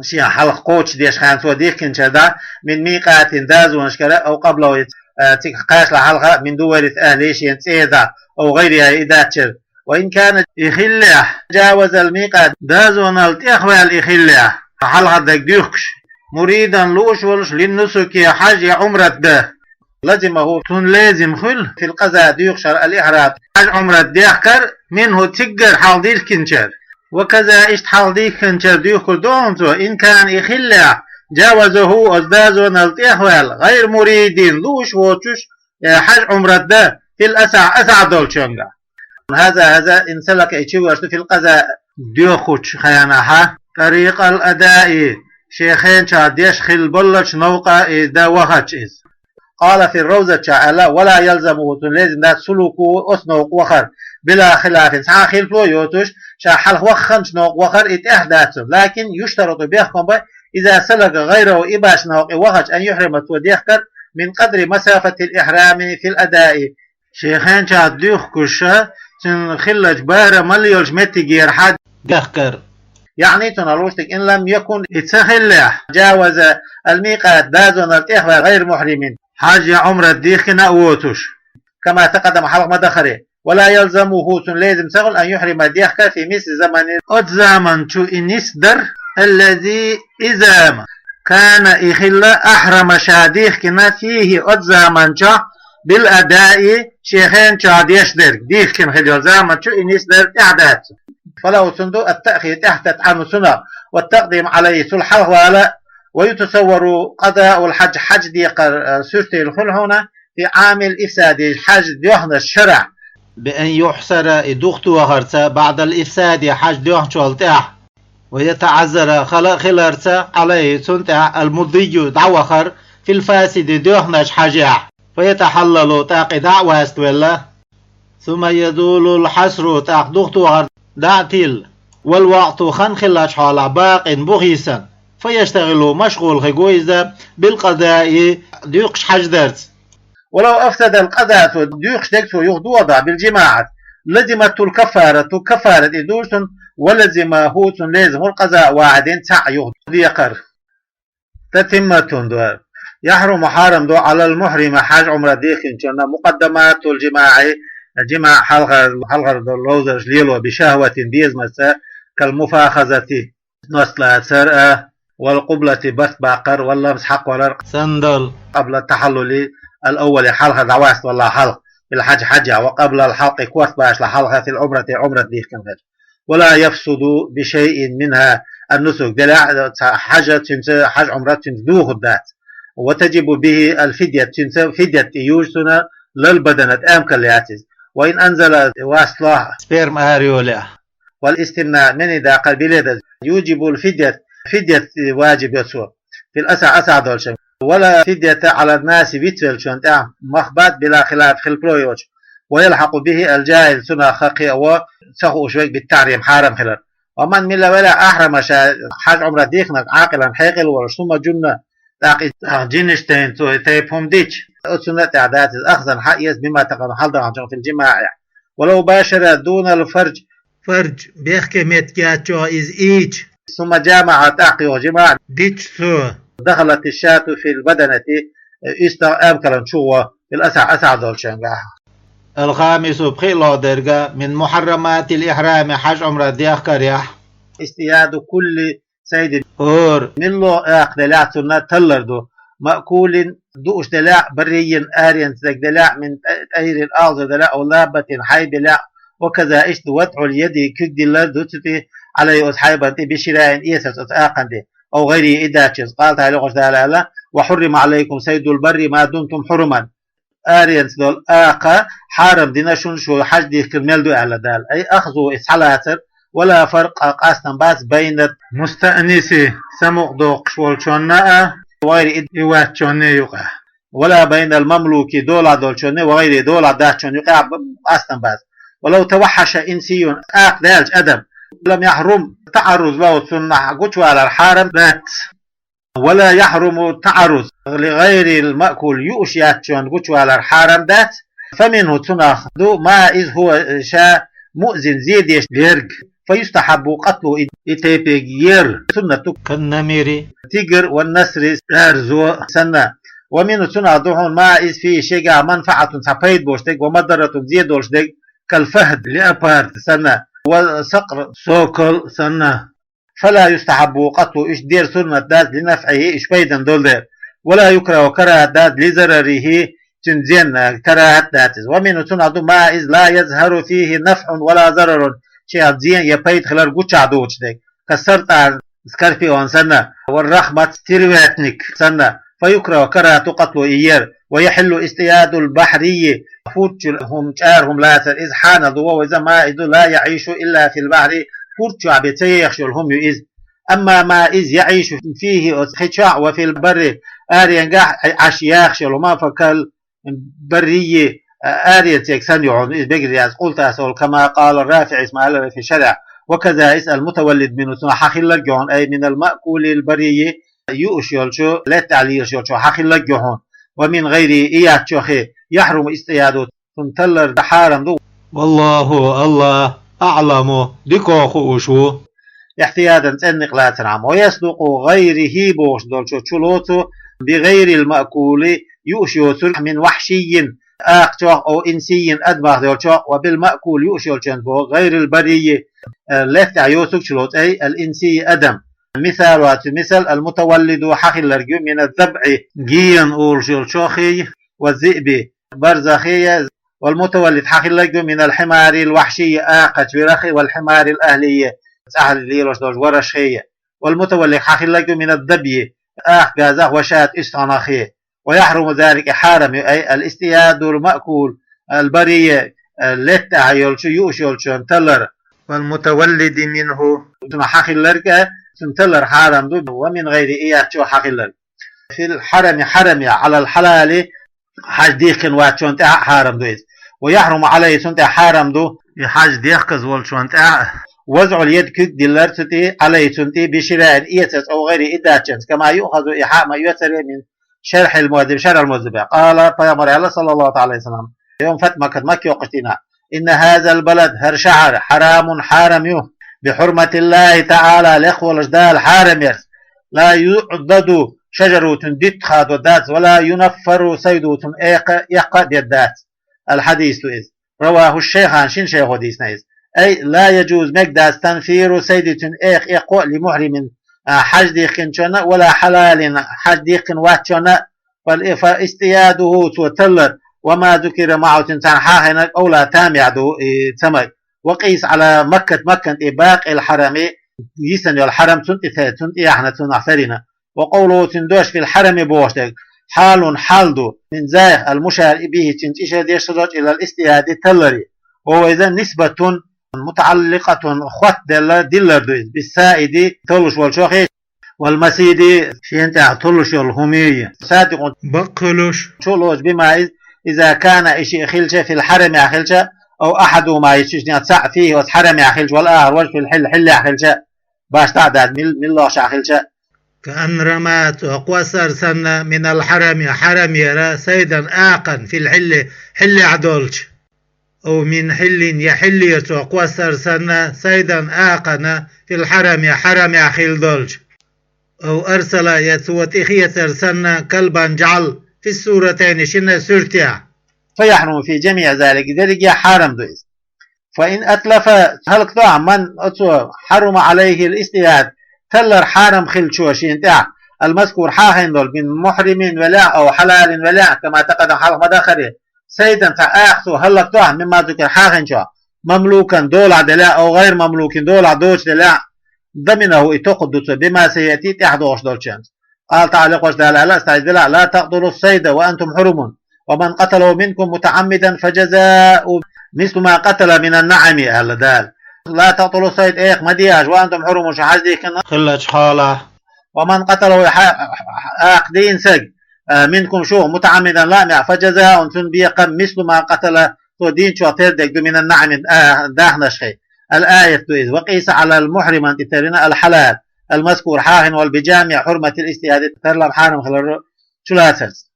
шен хьалха кхочушдеш хенахь цо дихкинчара дӀа, من ميقات, дозанашкара, أو قبله, э, цига кхачале хьалха, من دورة أهله, шен цӀера дӀа, أو غيرها, и даьччара. وإن كان, и хиллехь, جاوز الميقات, дозанал тӀехваьлла и хиллехь, хьалхара дерг доьхкуш, مريدا, лууш волуш, للنسك, хьаж я Ӏумрат дан, لزمه, цунна лезам хуьлу, في القضاء, доьхушехь, الإحرام, хьаж-Ӏумрат дехкар, منه, циггара хьалха дихкинчара. وكذا, иштта хьалха дихкинчара доьхур ду хьуна цо, إن كان, и хиллехь, جاوزه, оцу дозанал тӀехваьлла, غير مريد, лууш воцуш, э, хьаж-Ӏумрат дан, في الأصح, асахь долчуьнгахь. هذا, هذا, إن سلك, и чу веш ду, في القضاء, доьхучу хенахь, طريق الأداء, шен хенахь деш хилла боллучу новкъа и дан вахча иза. قال في الروضة, аьлла: ولا يلزمه, цунна лезам дац, سلوكه, оцу новкъа вахар, بلا خلاف, цхьа а хилаф йоцуш, ша хьалха вахханчу новкъа вахар, и тӀехь дац цунна. لكن يشترط, бехкам бу, إذا سلك غيره, и баьчча новкъа и вахча, أن يحرم, цо дехкар, من قدر مسافة الإحرام في الأداء, шен хенахь доьхкуш, цуьнан хиллачу барамал йолчу меттигера хьан дехкар. يعني цунах луштиг, إن لم يكن, и ца хиллехь, جاوز الميقات, дозанал тӀехваьлла, غير محرم, хьаж я Ӏумрат дихкина а воцуш. كما تقدم, хьалха ма дахаре. ولا يلزمه, цунна лезам ца хуьлу, أن يحرم, дехкар, في مثل الزمان, оцу заман чу и нисдар, الذي, и зама, كان, и хилла, أحرم, ша дихкина, فيه, оцу заман чохь, بالأداء, шен хенан чохь деш дерг, дихкина хилла йолу заман чу и нисдар тӀаьхьа дац. فله, цунна ду, التأخير, тӀаьхьататта, عنه, цунах, والتقديم عليه, цул хьалхавала, ويتصور قضاء الحج, хьаж декхар, э, суьртийла хуьлу хьуна, في عام الإفساد, хьаж доьхначу шарахь, بأن يحصر, и духатохарца, بعد الإفساد, хьаж доьхначул тӀаьхьа, ويتعذر, хала а хиларца, عليه, цунна тӀехь, المضي, дӀавахар, في الفاسد, доьхначу хьажехь, فيتحلل, тӀаккха и дӀа а ваставелла, ثم يزول الحصر, тӀаккха духатохар дӀа а тилла, والوقت, хан хиллачу хьолахь, باق, бухий санна, فيشتغل, машгӀул хир ву иза, بالقضاء, дуьйкхуш хьаждарца. ولو أفسد القضاء, цо дуьйкхуш дерг цо юха дохадахь, بالجماعة, لزمته الكفارة, каффарат и ду цунна, ولزمه, цунна лезам хуьлу, قضاء واحد, цхьаъ юха декхар. تتمة, يحرم, хьарам ду, على المحرم, хьаж Ӏумрат дихкинчунна, مقدمات الجماع, жимаӀ хьалхара, хьалхара долу ловзарш лело, بشهوة, безамца, كالمفاخذة, ност лацар а, والقبلة, барт баккхар, واللمس, хьакхоллар, санна долу, قبل التحلل الأول, хьалха дӀаваставалале хьалха, بالحج, хьаьжча, وقبل الحلق, корта башале хьалха, في العمرة, Ӏумрат дихкина хилча. ولا يفسد بشيء منها النسك, делахь а, цхьа хьаж а цуьнца, хьаж Ӏумрат цуьнца духур дац. وتجب به الفدية, цуьнца фидят и юьйцу цунна, للبدنة, амкал яц иза. وإن أنزل, васт лохь, сперма ара йолехь. والاستمناء, мани даккхар, биле даза, يوجب الفدية, фидят важиб йо цо, في الأصح, асахь долчуьнга. ولا فدية على الناس, вицвеллачунна тӀехь мах бац, بلا خلاف, хилаф йоцуш. ويلحق به الجاهل, цунах хан кхиаво ца хууш верг, بالتحريم, хьарам хилар. ومن, мила велахь, أحرم, ша хьаж Ӏумрат дихкинарг, عاقلا, хьекъал волуш, ثم جن, тӀаккха и джинаш тайна цо и тайпа хӀума дича, оцунна тӀехь дац иза, أخذا, хьаэца, بما تقدم, хьалдаханчух, في الجماع, ولو باشر دون الفرج, фарж, бехке меттиг яц чохь иза ийча, ثم جامع, тӀаккха юха жимаӀ дича цо, دخلت الشاة في البدنة, и стаг амкалан чу гӀо, في الأصح, асахь долчуьнгахь. الخامس, пхиъ ло дерг, من محرمات الإحرام, хьаж Ӏумрат дехкарехь, اصطياد كل صيد, хӀора муьлхха а акха делахь, цунна таллар ду, مأكول, дууш делахь, بري, аренца дерг делахь, من طير, агӀор делахь, أو دابة, хьайба елахь, وكذا, иштта, وضع اليد, куьг диллар ду цу тӀе, عليه, оцу хьайбан тӀе, بشراء, эцарца оцу акхан тӀе, أو غيره, и дац иза. قال تعالى, Дала аьлла: وحرم عليكم صيد البر ما دمتم حرما. Аренца долу акха хьарам дина шуна, шу хьаж дихкина мел ду аьлла Дала. أي أخذه, иза схьалацар, ولا فرق, къастам бац, بين المستأنس, самукъадоккхуш волчунна а, وغيره, и ваьччунна юкъахь. ولا بين المملوك, долахь долчунна, وغيره, долахь даьччунна юкъахь къастам бац. ولو توحش إنسي, акха даьлча адам, لم يحرم, تعرض له, цунна гучувалар хьарам дац. ولا يحرم التعرض لغير المأكول, юуш яьччунна гучувалар хьарам дац. فمنه, цунах ду, ما, иза, هو, ша, مؤذ, зе деш верг. فيستحب قتله, и, и тайпаниг ер суннат ду, كالنمر, тигр, والنسر, цӀерзо санна. ومنه, цунах ду хьуна, ما, иза, فيه, шегахь, منفعة, цхьа пайда болуш дерг, ومضرة, зе долуш дерг, كالفهد, леопард санна, والصقر, сокол санна. فلا يستحب قتله, уьш дер суннат дац, لنفعه, уьш пайдана долу дела. ولا يكره, карахӀат дац, لضرره, цуьнан зенна, карахӀат дац иза. ومنه, цунах ду, ما, иза, لا يظهر فيه نفع ولا ضرر, шен зен я пайда хилар гучахь доцуш дерг, كالسرطان, скорпион санна, والرخمة, стервятник санна. فيكره, карахӀат ду, قتله, и ер. ويحل اصطياد البحري, хӀорш йолу хӀума, чӀара хӀума лацар, иза хьанал ду, وهو, иза, ما, иза ду, لا يعيش إلا في البحر, хӀорш чохь бен ца ехаш йолу хӀума ю иза. أما ما, иза, يعيش فيه, оцу хи чохь, وفي البر, аренгахь Ӏаш яхаш йолу хӀума, فكالبري, аренциг санна ю хьуна иза бегара яц, قلت, аса олу, كما قال الرافعي, ма аьлларг, في الشرح. وكذا, иза, المتولد منه, цунах хьан хилларг ю хьуна, أي من المأكول البري, юуш йолчу, лаьттахь лелаш йолчу хьан хилларг ю хьуна. ومن غيره, и яц чохь, يحرم اصطياده, цунна таллар хьарам ду. والله, АллахӀ, أعلم, дика хууш ву. احتياطا цӀенна лацархьама. ويصدق غيره бохуш долчо чулоцу بغير المأكول юуш йоцург من وحشي акхачох أو إنسي адамах йолчох وبالمأكول юуш йолчун боху غير البري лаьтта тӀехь йоцург чулоцу أي الإنسي адам. مثال цу мисал المتولد хьахилларг ю من الضبع гиен олуш йолчохий والذئب барзахий والمتولد хьахилларг ю من الحمار الوحشي акхачу вирахий والحمار الأهلي цӀахь лелош долчу варашхий والمتولد хьахилларг ю من الظبي акха газах والشاة уьстагӀнахий. ويحرم ذلك хьарам ю أي الاصطياد المأكول البري лаьтта тӀехь йолчу юуш йолчун талар والمتولد منه цунах хьахилларг а цунна талар хьарам ду ومن غيره и яц чӀогӀа хьахилларг. في الحرم хьарамехь على الحلال хьаж дихкина вацчунна тӀехь а хьарам ду иза. ويحرم عليه цунна тӀехь хьарам ду и хьаж дехказа волчунна тӀехь а وضع اليد куьг диллар цу тӀе عليه цунна тӀе بشراء эцарца أو غيره и даьччанца كما يؤخذ и хьа а ма оьцура من شرح المهذب شرح المهذب. قال пайхамар аьлла صلى الله تعالى عليه وسلم يوم فتح مكة Макка йоккхуш дийнахь إن هذا البلد хӀара шахьар حرام хьарам ю بحرمة الله تعالى лекха волуш Дала хьарам ярца لا يعضد شجره цуьнан диттах хадо дац ولا ينفر صيده цуьнан экха эккха а дер дац. الحديث ду иза. رواه الشيخان шина шайхо дийцина иза. أي لا يجوز мега дац تنفير صيد цуьнан экха эккхо а لمحرم хьаж дихкинчунна а ولا حلال хьаж дихкина вацчунна а فالاصطياد цо таллар وما ذكر معه цуьнца хьахийнарг أولى тамехь ду и ца мега. وقيس على مكة Маккан тӀе باقي الحرم йисина йолу хьарам цунна тӀе цунна тӀе яхьна цунах сарина. وقوله цуьнан дош في الحرم бохуш дерг حال хьал ду من ذلك المشار به цуьнан чӀишар деш хиларчу إلى الاصطياد талларе. وهو иза نسبة متعلقة хоттаделла диллар ду иза بالصائد таллуш волчохий والمصيد шена тӀехь таллуш йолу хӀумий صادق бакъ хуьлуш чулоцу بما иза إذا كان и шиъ хилча في الحرم хилча أو أحدهما и шиъ цхьаъ فيه оцу хьарамехь хилча والآخر важа في الحل хьиллехь хилча башха а дац мил миллагӀчохь хилча كأن رمى цо кхоссар санна من الحرم хьарамера صيدا акхана في الحل хьиллехь долчу أو من حل я хьиллера цо кхоссар санна صيدا акхана في الحرم хьарамехь хилла долчу أو أرسل я цо тӀехецар санна كلبا جعل في الصورتين шина суьртехь فيحرم في جميع ذلك дерриге хьарам ду иза. فإن أتلف хӀаллакдо ахь من оцо حرم عليه الاصطياد таллар хьарам хиллачо шена тӀехь المذكور хьахийна долу من محرم велахь أو حلال велахь كما تقدم хьалха ма-дарра صيدا цхьа акха цо хӀаллакдо ахь مما ذكر хьахийначохь مملوكا долахь делахь أو غير مملوك долахь доцуш делахь ضمنه и токхур ду цо بما سيأتي тӀаьхьа догӀуш долчуьнца. قال تعالى Къуръан Дала аьлла, стаг делахь: لا تقتلوا الصيد وأنتم حرم ومن قتله منكم متعمدا فجزاء مثل ما قتل من النعم аьлла Дала. لا تقتلوا الصيد экха ма де аша وأنتم حرم шу хьаж дихкина хиллачу хьолахь. ومن قتله хьа- акха дийна саг а, منكم шух متعمدا лаамехь فجزاء цунна бекхам مثل ما قتل цо дийначох тера дерг ду من النعم а, дахнашхий. الآية ду иза. وقيس على المحرم тӀе тарлина الحلال المذكور хьахийна волу بجامع حرمة الاصطياد тарлам хьарам хилар чулацарца.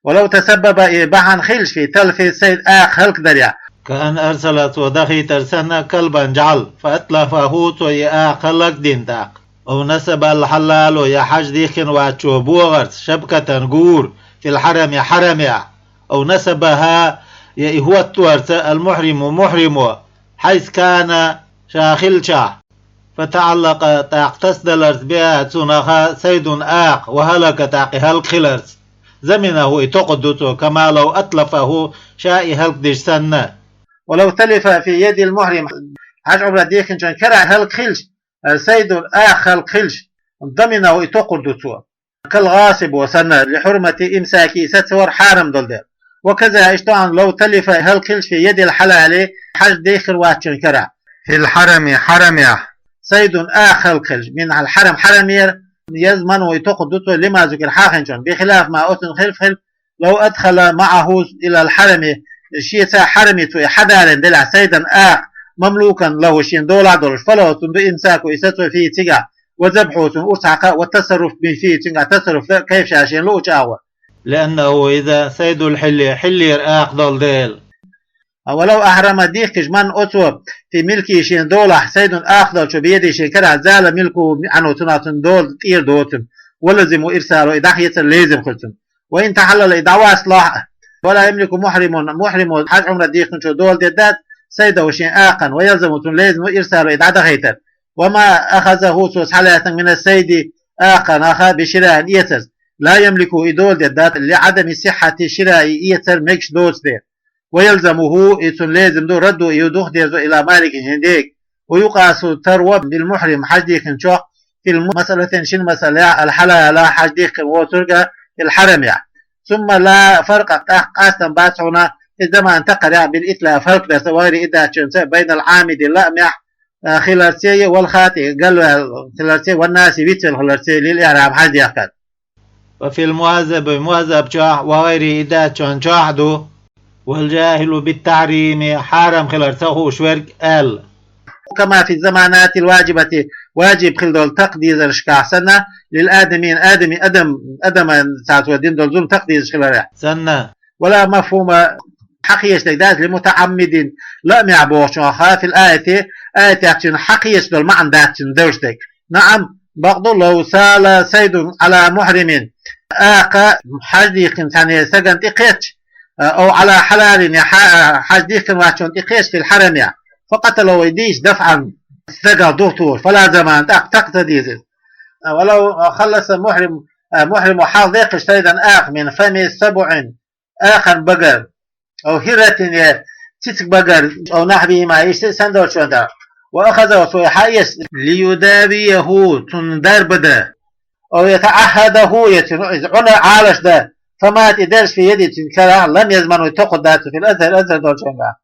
ولو تسبب и бахьана хилча في تلف الصيد акха хӀаллакдарехь كأن أرسل цо дахийтар санна كلبا جعل فأتلفه цо и акха хӀаллакдина тӀаккха أو نصب الحلال я хьаж дихкина вацчо богӀарца شبكة гур في الحرم хьарамехь أو نصبها я и хӀотторца المحرم мухьримо حيث كان ша хиллачохь فتعلق тӀаккха тасадаларца بها цунах صيد акха وهلك тӀаккха и хӀаллакхиларца ضمنه и токхур ду цо كما لو أتلفه ша и хӀаллакдича санна. ولو تلف في يد المحرم хьаж Ӏумра дихкинчун карахь хӀаллакхилча صيد акха хӀаллакхилча ضمنه и токхур ду цо كالغاصب санна لحرمة إمساكه сацавар хьарам долу дела. وكذا иштта а لو تلف хӀаллакхилча في يد الحلال хьаж дихкина вацчун карахь في الحرم хьарамехь صيد акха хӀаллакхилча من الحرم хьарамера يضمنه и токхур ду цо لما ذكر хьахийначун بخلاف ما оцунна хилаф хила لو أدخل معه إلى الحرم шеца хьараме цо и хьадалийна делахь صيدا акха مملوكا له шена долахь а долуш فله цунна ду إمساكه и сацо فيه цигахь وذبحه цунна урс хьакха والتصرف به فيه цуьнгахь тасарруф дан كيف شاء шена луучу агӀор. لأنه иза صيد الحل хьиллера акха долу дела. ولو أحرم дихкаш من оцо في ملكه шен долахь صيد акха долчо بيده шен карахь زال ملكه عنه цунах цун дола тӀера доцун ولزمه إرساله и дӀахьецар лезам хир цун. وإن تحلل и дӀаваст лахь а. ولا يملك محرم мухьримо хьаж-Ӏумра дихкинчо дола деддац صيده шен акхана ويلزمه цун лезам إرساله и дӀадахайтар. وما أخذه цо схьалаьцнаг من الصيد акханах بشراء эцарца. لا يملكه и дола деддац لعدم صحة شرائه эцар мегаш доцу дела. ويلزمه и цун лезам ду رده и духадезо إلى مالكه шен дега. ويقاس таро بالمحرم хьаж дихкинчох في المسألتين шин масъалехь الحلال хьаж дихкина воцурга في الحرم. ثم لا فرق тӀаккха къастам бац хьуна и заман такхарехь بالإتلاف хӀаллакдарца وغيره и даьчунца بين العامد лаамехь хиларца а والخاطئ галваьлла хиларца а والناسي вицвелла хиларца а للإحرام хьаж дехкар. وفي المهذب мухьаззаб чохь وغيره и даьчун чохь а ду. والجاهل بالتحريم хьарам хилар ца хууш верг аьлла. كما في الضمانات الواجبة важиб хила долу такха дезаршкахь санна للآدمين адамийн адам адаман цаьрца дина долу зулам такха дезаш хиларехь санна. ولا مفهوم хьакхеташ дерг дац لمتعمد лаамехь бохучух في الآية аятехь цуьнан хьакхеташ долу маьӀна дац цуьнан девш дерг. نعم бакъду لو سال صيد على محرم акха хьаж дихкина цхьана стагана тӀекхетча أو على حلال хьаж дихкина ваьчунна тӀекхетча في الحرم فقتله и дийча دفعا стагах духатухуш فلا ضمان тӀаккха такха ца деза иза. ولو خلص محرم мухьримо хьалха дехкаш صيدا акха من فم سبع акхан багар أو هرة я цициг багар أو نحوهما иштта санна долчунна тӀе وأخذه цо и хьаэцна ليداويه цунна дарба дан أو يتعهده я цуьнан иза Ӏуна Ӏалаш дан فمات и даьржа في يده цуьнан карахь لم يضمنه токхур дац цо في الأظهر азхӀар долчуьнгахь.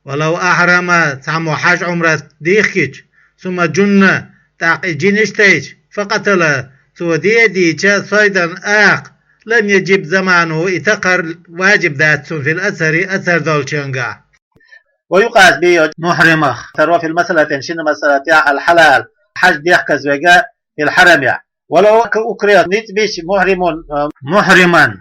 ولو أحرم цхьаммо хьаж-Ӏумра дихкича ثم جن тӀаккха и жин иштта тайча فقتل цо де а дийча صيدا акха لم يجب ضمانه и такхар важиб дац цунна في الأظهر азхӀар долчуьнгахь. ويقاس به мухьримах таро في المسألتين шина масъалатехь الحلال хьаж дехказа верг في الحرم ولو أكره ницкъ бича محرم محرما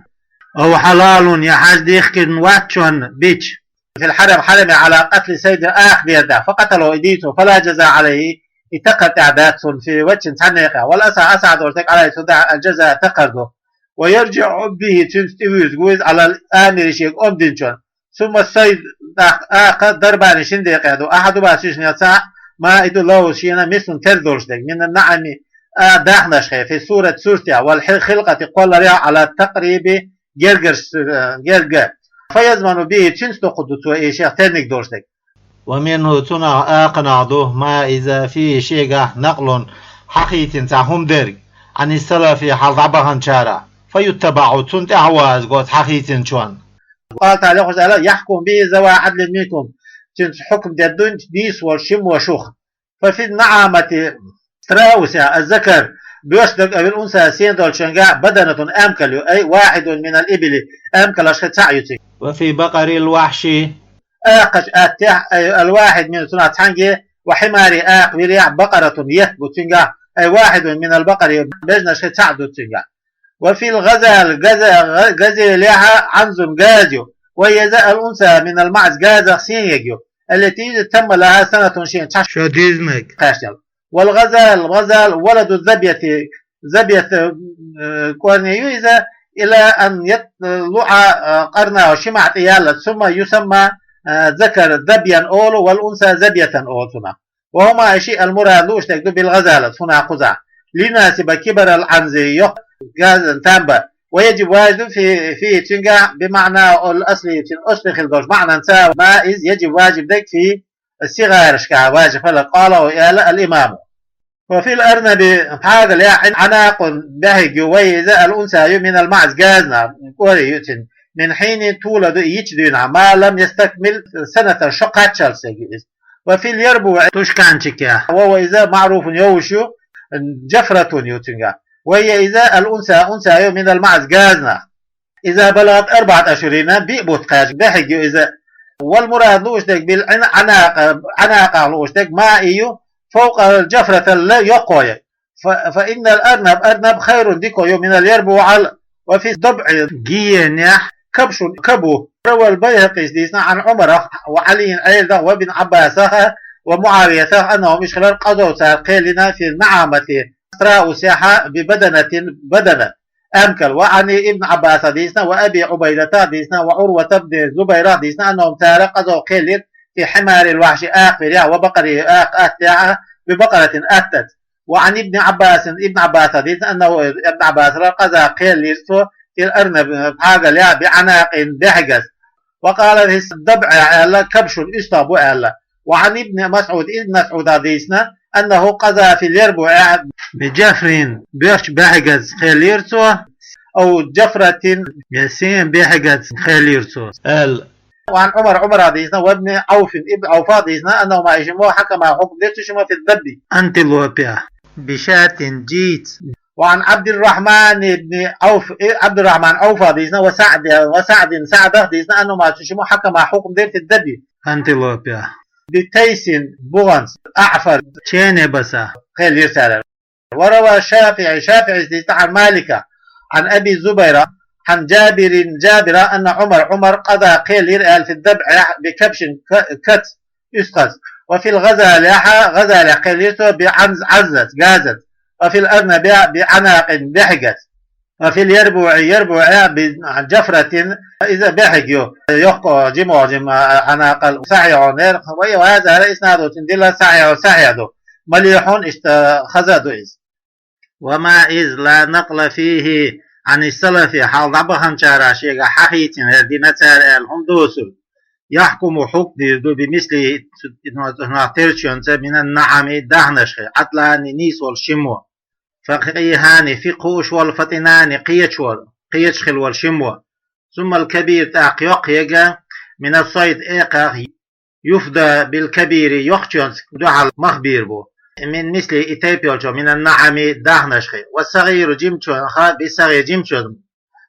أو حلال я хьаж дихкина ваьчунна бича في الحرم хьарамехь على قتل صيد акха дер дан فقتله и дийцо فلا جزاء عليه и такхар тӀехь дац цунна في وجه цхьанна некъехь والأصح асахь долчу дерг عليه цунна тӀехь الجزاء такхар ду. ويرجع به цуьнца тӀевуьйзуш ву иза على الآمر шега омра динчунна ثم الصيد тӀаккха акха ضربان шина декъехь ду أحدهما цуьнан цхьаъ مائد له шена مثل терра долуш дерг من النعم а дахнашхе في الصورة суртехь والخلقة кхолларехь على التقريب гергарш герга فيضمن به цуьнца токхур ду цо и шех терниг долуш дерг. ومنه цунах акханах ду ما иза فيه шегахь نقل хьахийцина цхьа хӀума дерг عن السلف хьалха дӀабаханчарах فيتبع цунна тӀаьхьа ваза го цу хьахийцинчунна. قال تعالى Дала аьлла يحكم به ذوى عدل منكم цуьнца хьукам дер ду нийса волу шиммо шух. ففي النعامة страусехь الذكر боьрша дерг أو الأنثى сийна долчуьнгахь بدنة амкал ю أي واحد من الإبل амкалашха цхьаъ ю цуьнан. وفي بقر الوحش акхачу аттехь أي الواحد من цунах цхьаьнгге وحمار акха вирехь بقرة етт бу цуьнгахь أي واحد من البقر бежнашха цхьаъ ду цуьнгахь. وفي الغزال газа газелехь عنز газа ю وهي иза الأنثى من المعز газах сийна ерг ю التي تم لها سنة шена цхьа шо дуьзна ерг кхаьчнел. والغزال الغزال ولد الظبية ظبية кӀорни ю иза إلى أن يطلع قرنها ши маӀа тӀеяллалц ثم يسمى الذكر ظبيا олу والأنثى زبية олу цунах. وهما и шиъ المراد лууш дерг ду بالغزالة хӀунах кхузахь ليناسب كبر العنز йоккха газан там бан. ويجب важиб ду فيه цуьнгахь بمعناه الأصلي цуьнан асли хила долчу маӀнанца ما иза يجب важиб дерг في сигӀарашкахь важиб хилар قاله аьлла الإمام. وفي الأرنب пхьагалехь عناق бӀаьхьиг ю وهي иза الأنثى ю من المعز газнах кӀорни ю цуьнан من حين тулد и йича дуьйна ما لم يستكمل سنة шо кхаччалц ерг ю иза. وفي اليربوع тушканчикехь وهو иза معروف йовш ю جفرة ю цуьнгахь وهي иза الأنثى أنثى ю من المعز газнах. إذا بلغت أربعة أشهر биъ бутт кхаьчча бӀаьхьиг ю иза. والمراد лууш дерг بالعناق عناقах лууш дерг ما и ю فوق الجفرة ла йоккхо ерг. فإن الأرنب أرنب خير дика ю من اليربوع وفي الضبع гиенехь كبش каб бу روى البيهقي ديسنا عن عمر وعلي عيلدغ وابن عباس ومعاوية أنهم إشخلال قضوا سار قيلنا في النعامة أسراء سياحة ببدنة بدنة أمكل. وعن ابن عباس ديسنا وأبي عبيدة ديسنا وعروة بن الزبير ديسنا أنهم سار قضوا قيلين في حمار الوحش آخر وبقره آخ أتيا ببقرة أتت. وعن ابن عباس، ابن عباس ديسنا أنه ابن عباس قضى قيل ليرسو في الأرنب بحاجة لها بعناق بحجز. وقال في الضبع ألا كبش أستابو ألا. وعن ابن مسعود، ابن مسعود ديسنا أنه قضى في اليربوع بجفر بيرش بحجز خيليرسو أو جفرة يسين بحجز خيليرسو. ال. وعن عمر، عمر ديسنا وابن عوف، ابن عوف ديسنا أنهما إشمو حكما حكم ديرسو شما في الذب. أنتلوبيا. بشاة جيت. وعن عبد الرحمن بن عوف، إيه، عبد الرحمن عوف ديسنا وسعد، وسعد سعد ديسنا أنهما تشمو حكما حكم دير في الذب. أنتلوبيا. بتيس بغنس أعفر. تشيني بسا. خيل يرسال. وروى الشافعي، شافعي ديسنا عن مالك عن أبي زبيرة عن جابر، جابر أن عمر، عمر قضى قيل يرأل في الذبح بكبش ك-، كت يسقط. وفي الغزالة، غزالة قيل يرسو بعنز عزت، قازت. وفي الأرنب بعناق بحقت. وفي اليربوع، يربوع بجفرة إذا بحق يو، يحكو جمع جمع عناق صحيح نير. وهذا إسناد تندل صحيح، صحيح دو. مليح اشتخذ دو إذ. وما إذ لا نقل فيه عن السلف حال ضبخن شارع شيغا حقيتين هردين تار الهم دوسل. يحكم حكم ديردو بمثله ترشون من النعم دهنشخ عدلان نيس والشمو. فقيهان فقه أشوال فطنان قيتشوال، قيتشخل والشمو. ثم الكبير تاق يق يقا من الصيد إيقا يفدى بالكبير يخشون دعال مخبير بو. من مثل إتيب يولشو من النعم دهنشخ. والصغير جمشون خا بالصغير جمشون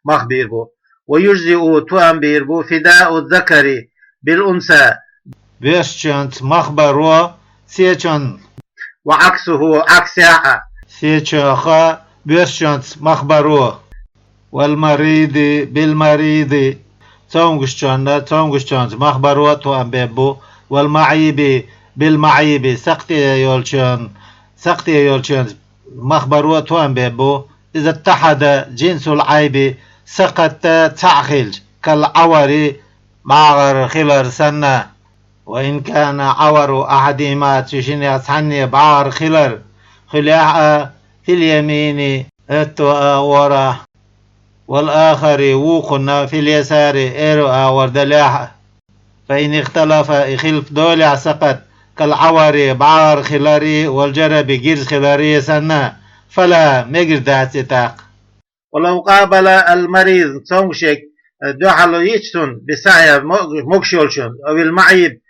مخبير بو. ويجزئ توأم بير بو فداء الذكر بالأنثى. بيششونت مخبرو سيچون. وعكسه عكس ياء. سيچوخا بيششونت مخبرو. والمريض بالمريض. Цомгушчонна цомгушчонт مخبرو توأم بيبو. والمعيب بالمعيب سقطي يولشون. سقطي يولشون مخبرو توأم بيبو. إذا اتحد جنس العيب سقط تعخلج كالعور بعغر خلر سنة. وإن كان عور أحدهما تشني أصحني بعغر خلر خليح في اليمين اتو آورا والآخر ووقنا في اليسار إيرو آور دليح. فإن اختلف إخلف دولع سقط كالعور بعار خلاري والجرب جرز خلاري سنة فلا مجر داتي تاق. ولو قابل المريض صومشك دوحلو يجتن بسعي مكشولشن أو المعيب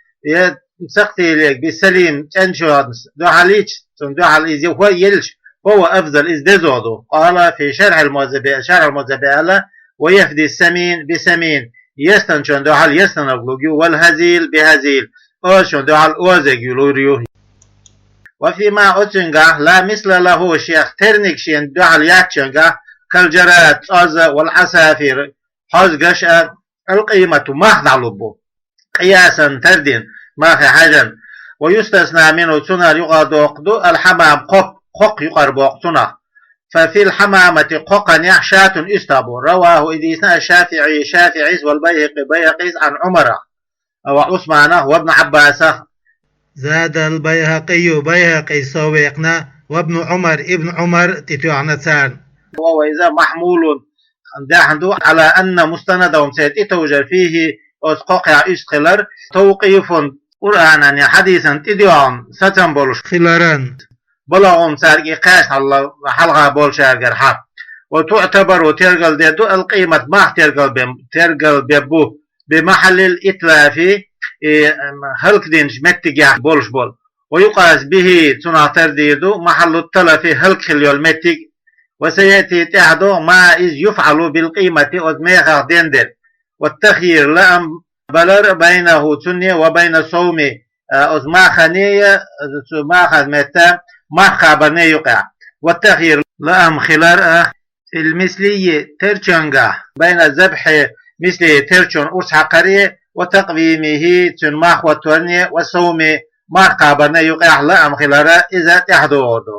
سقتي لك بسليم تنشوانس دوحل يجتن دوحل إز يوهو يلش هو أفضل إز دزودو. قال في شرح الموزبي، شرح الموزبي ألا ويفدي السمين بسمين يستنشون دوحل يستنغلوغيو والهزيل بهزيل أوشون دوحل أوزيغيو لوريو. وفيما أوتشنغا لا مثل له شيخ ترنيك شين دوحل ياتشنغا كالجراد أوز والعصافير حوز قشأ القيمة ماخ دعلبو قياسا تردين ماخ حاجا. ويستثنى منه سنة يقادوق دو الحمام قوق، قوق يقربوق سنة. ففي الحمامة قوقا يحشاة استابو. رواه إديسنا الشافعي، شافعي والبيهقي، بيهقي عن عمر وعثمان وابن عباس. زاد البيهقي، بيهقي سويقنا وابن عمر، ابن عمر تتوعنا تسان. وهو إذا محمول داحندو على أن مستندهم سيد إتوجر فيه أسقوق يا إسخلر توقيف قرآنا يا حديثا تديون ستن بولش خلران. بلغهم سارقي قاس الله حلقة بولشار قرحا. وتعتبر ترقل ديدو القيمة ما ترقل بم-، ترقل ببو بمحل الإتلاف، إيه، هلك دينش متقيا بولش بول. ويقاس به تناطر ديدو محل التلف هلك خليول متق. وسيأتي تحدو ما إذ يفعل بالقيمة أز ميخا ديندر. والتخيير لأم بلر بينه تني وبين صوم، آه، أز ما خنية، أز ما خد متى، ما خابرني يقع. والتخيير لأم خلر، آه، في المثلي ترچنگا بين الذبح мисли терчун урс хьакхари, ва такъвимихӀи, цун мах ватурни, ва савми, марх кхабарни юкьяхӀ лаам хилара иза тӀехьдугӀурду.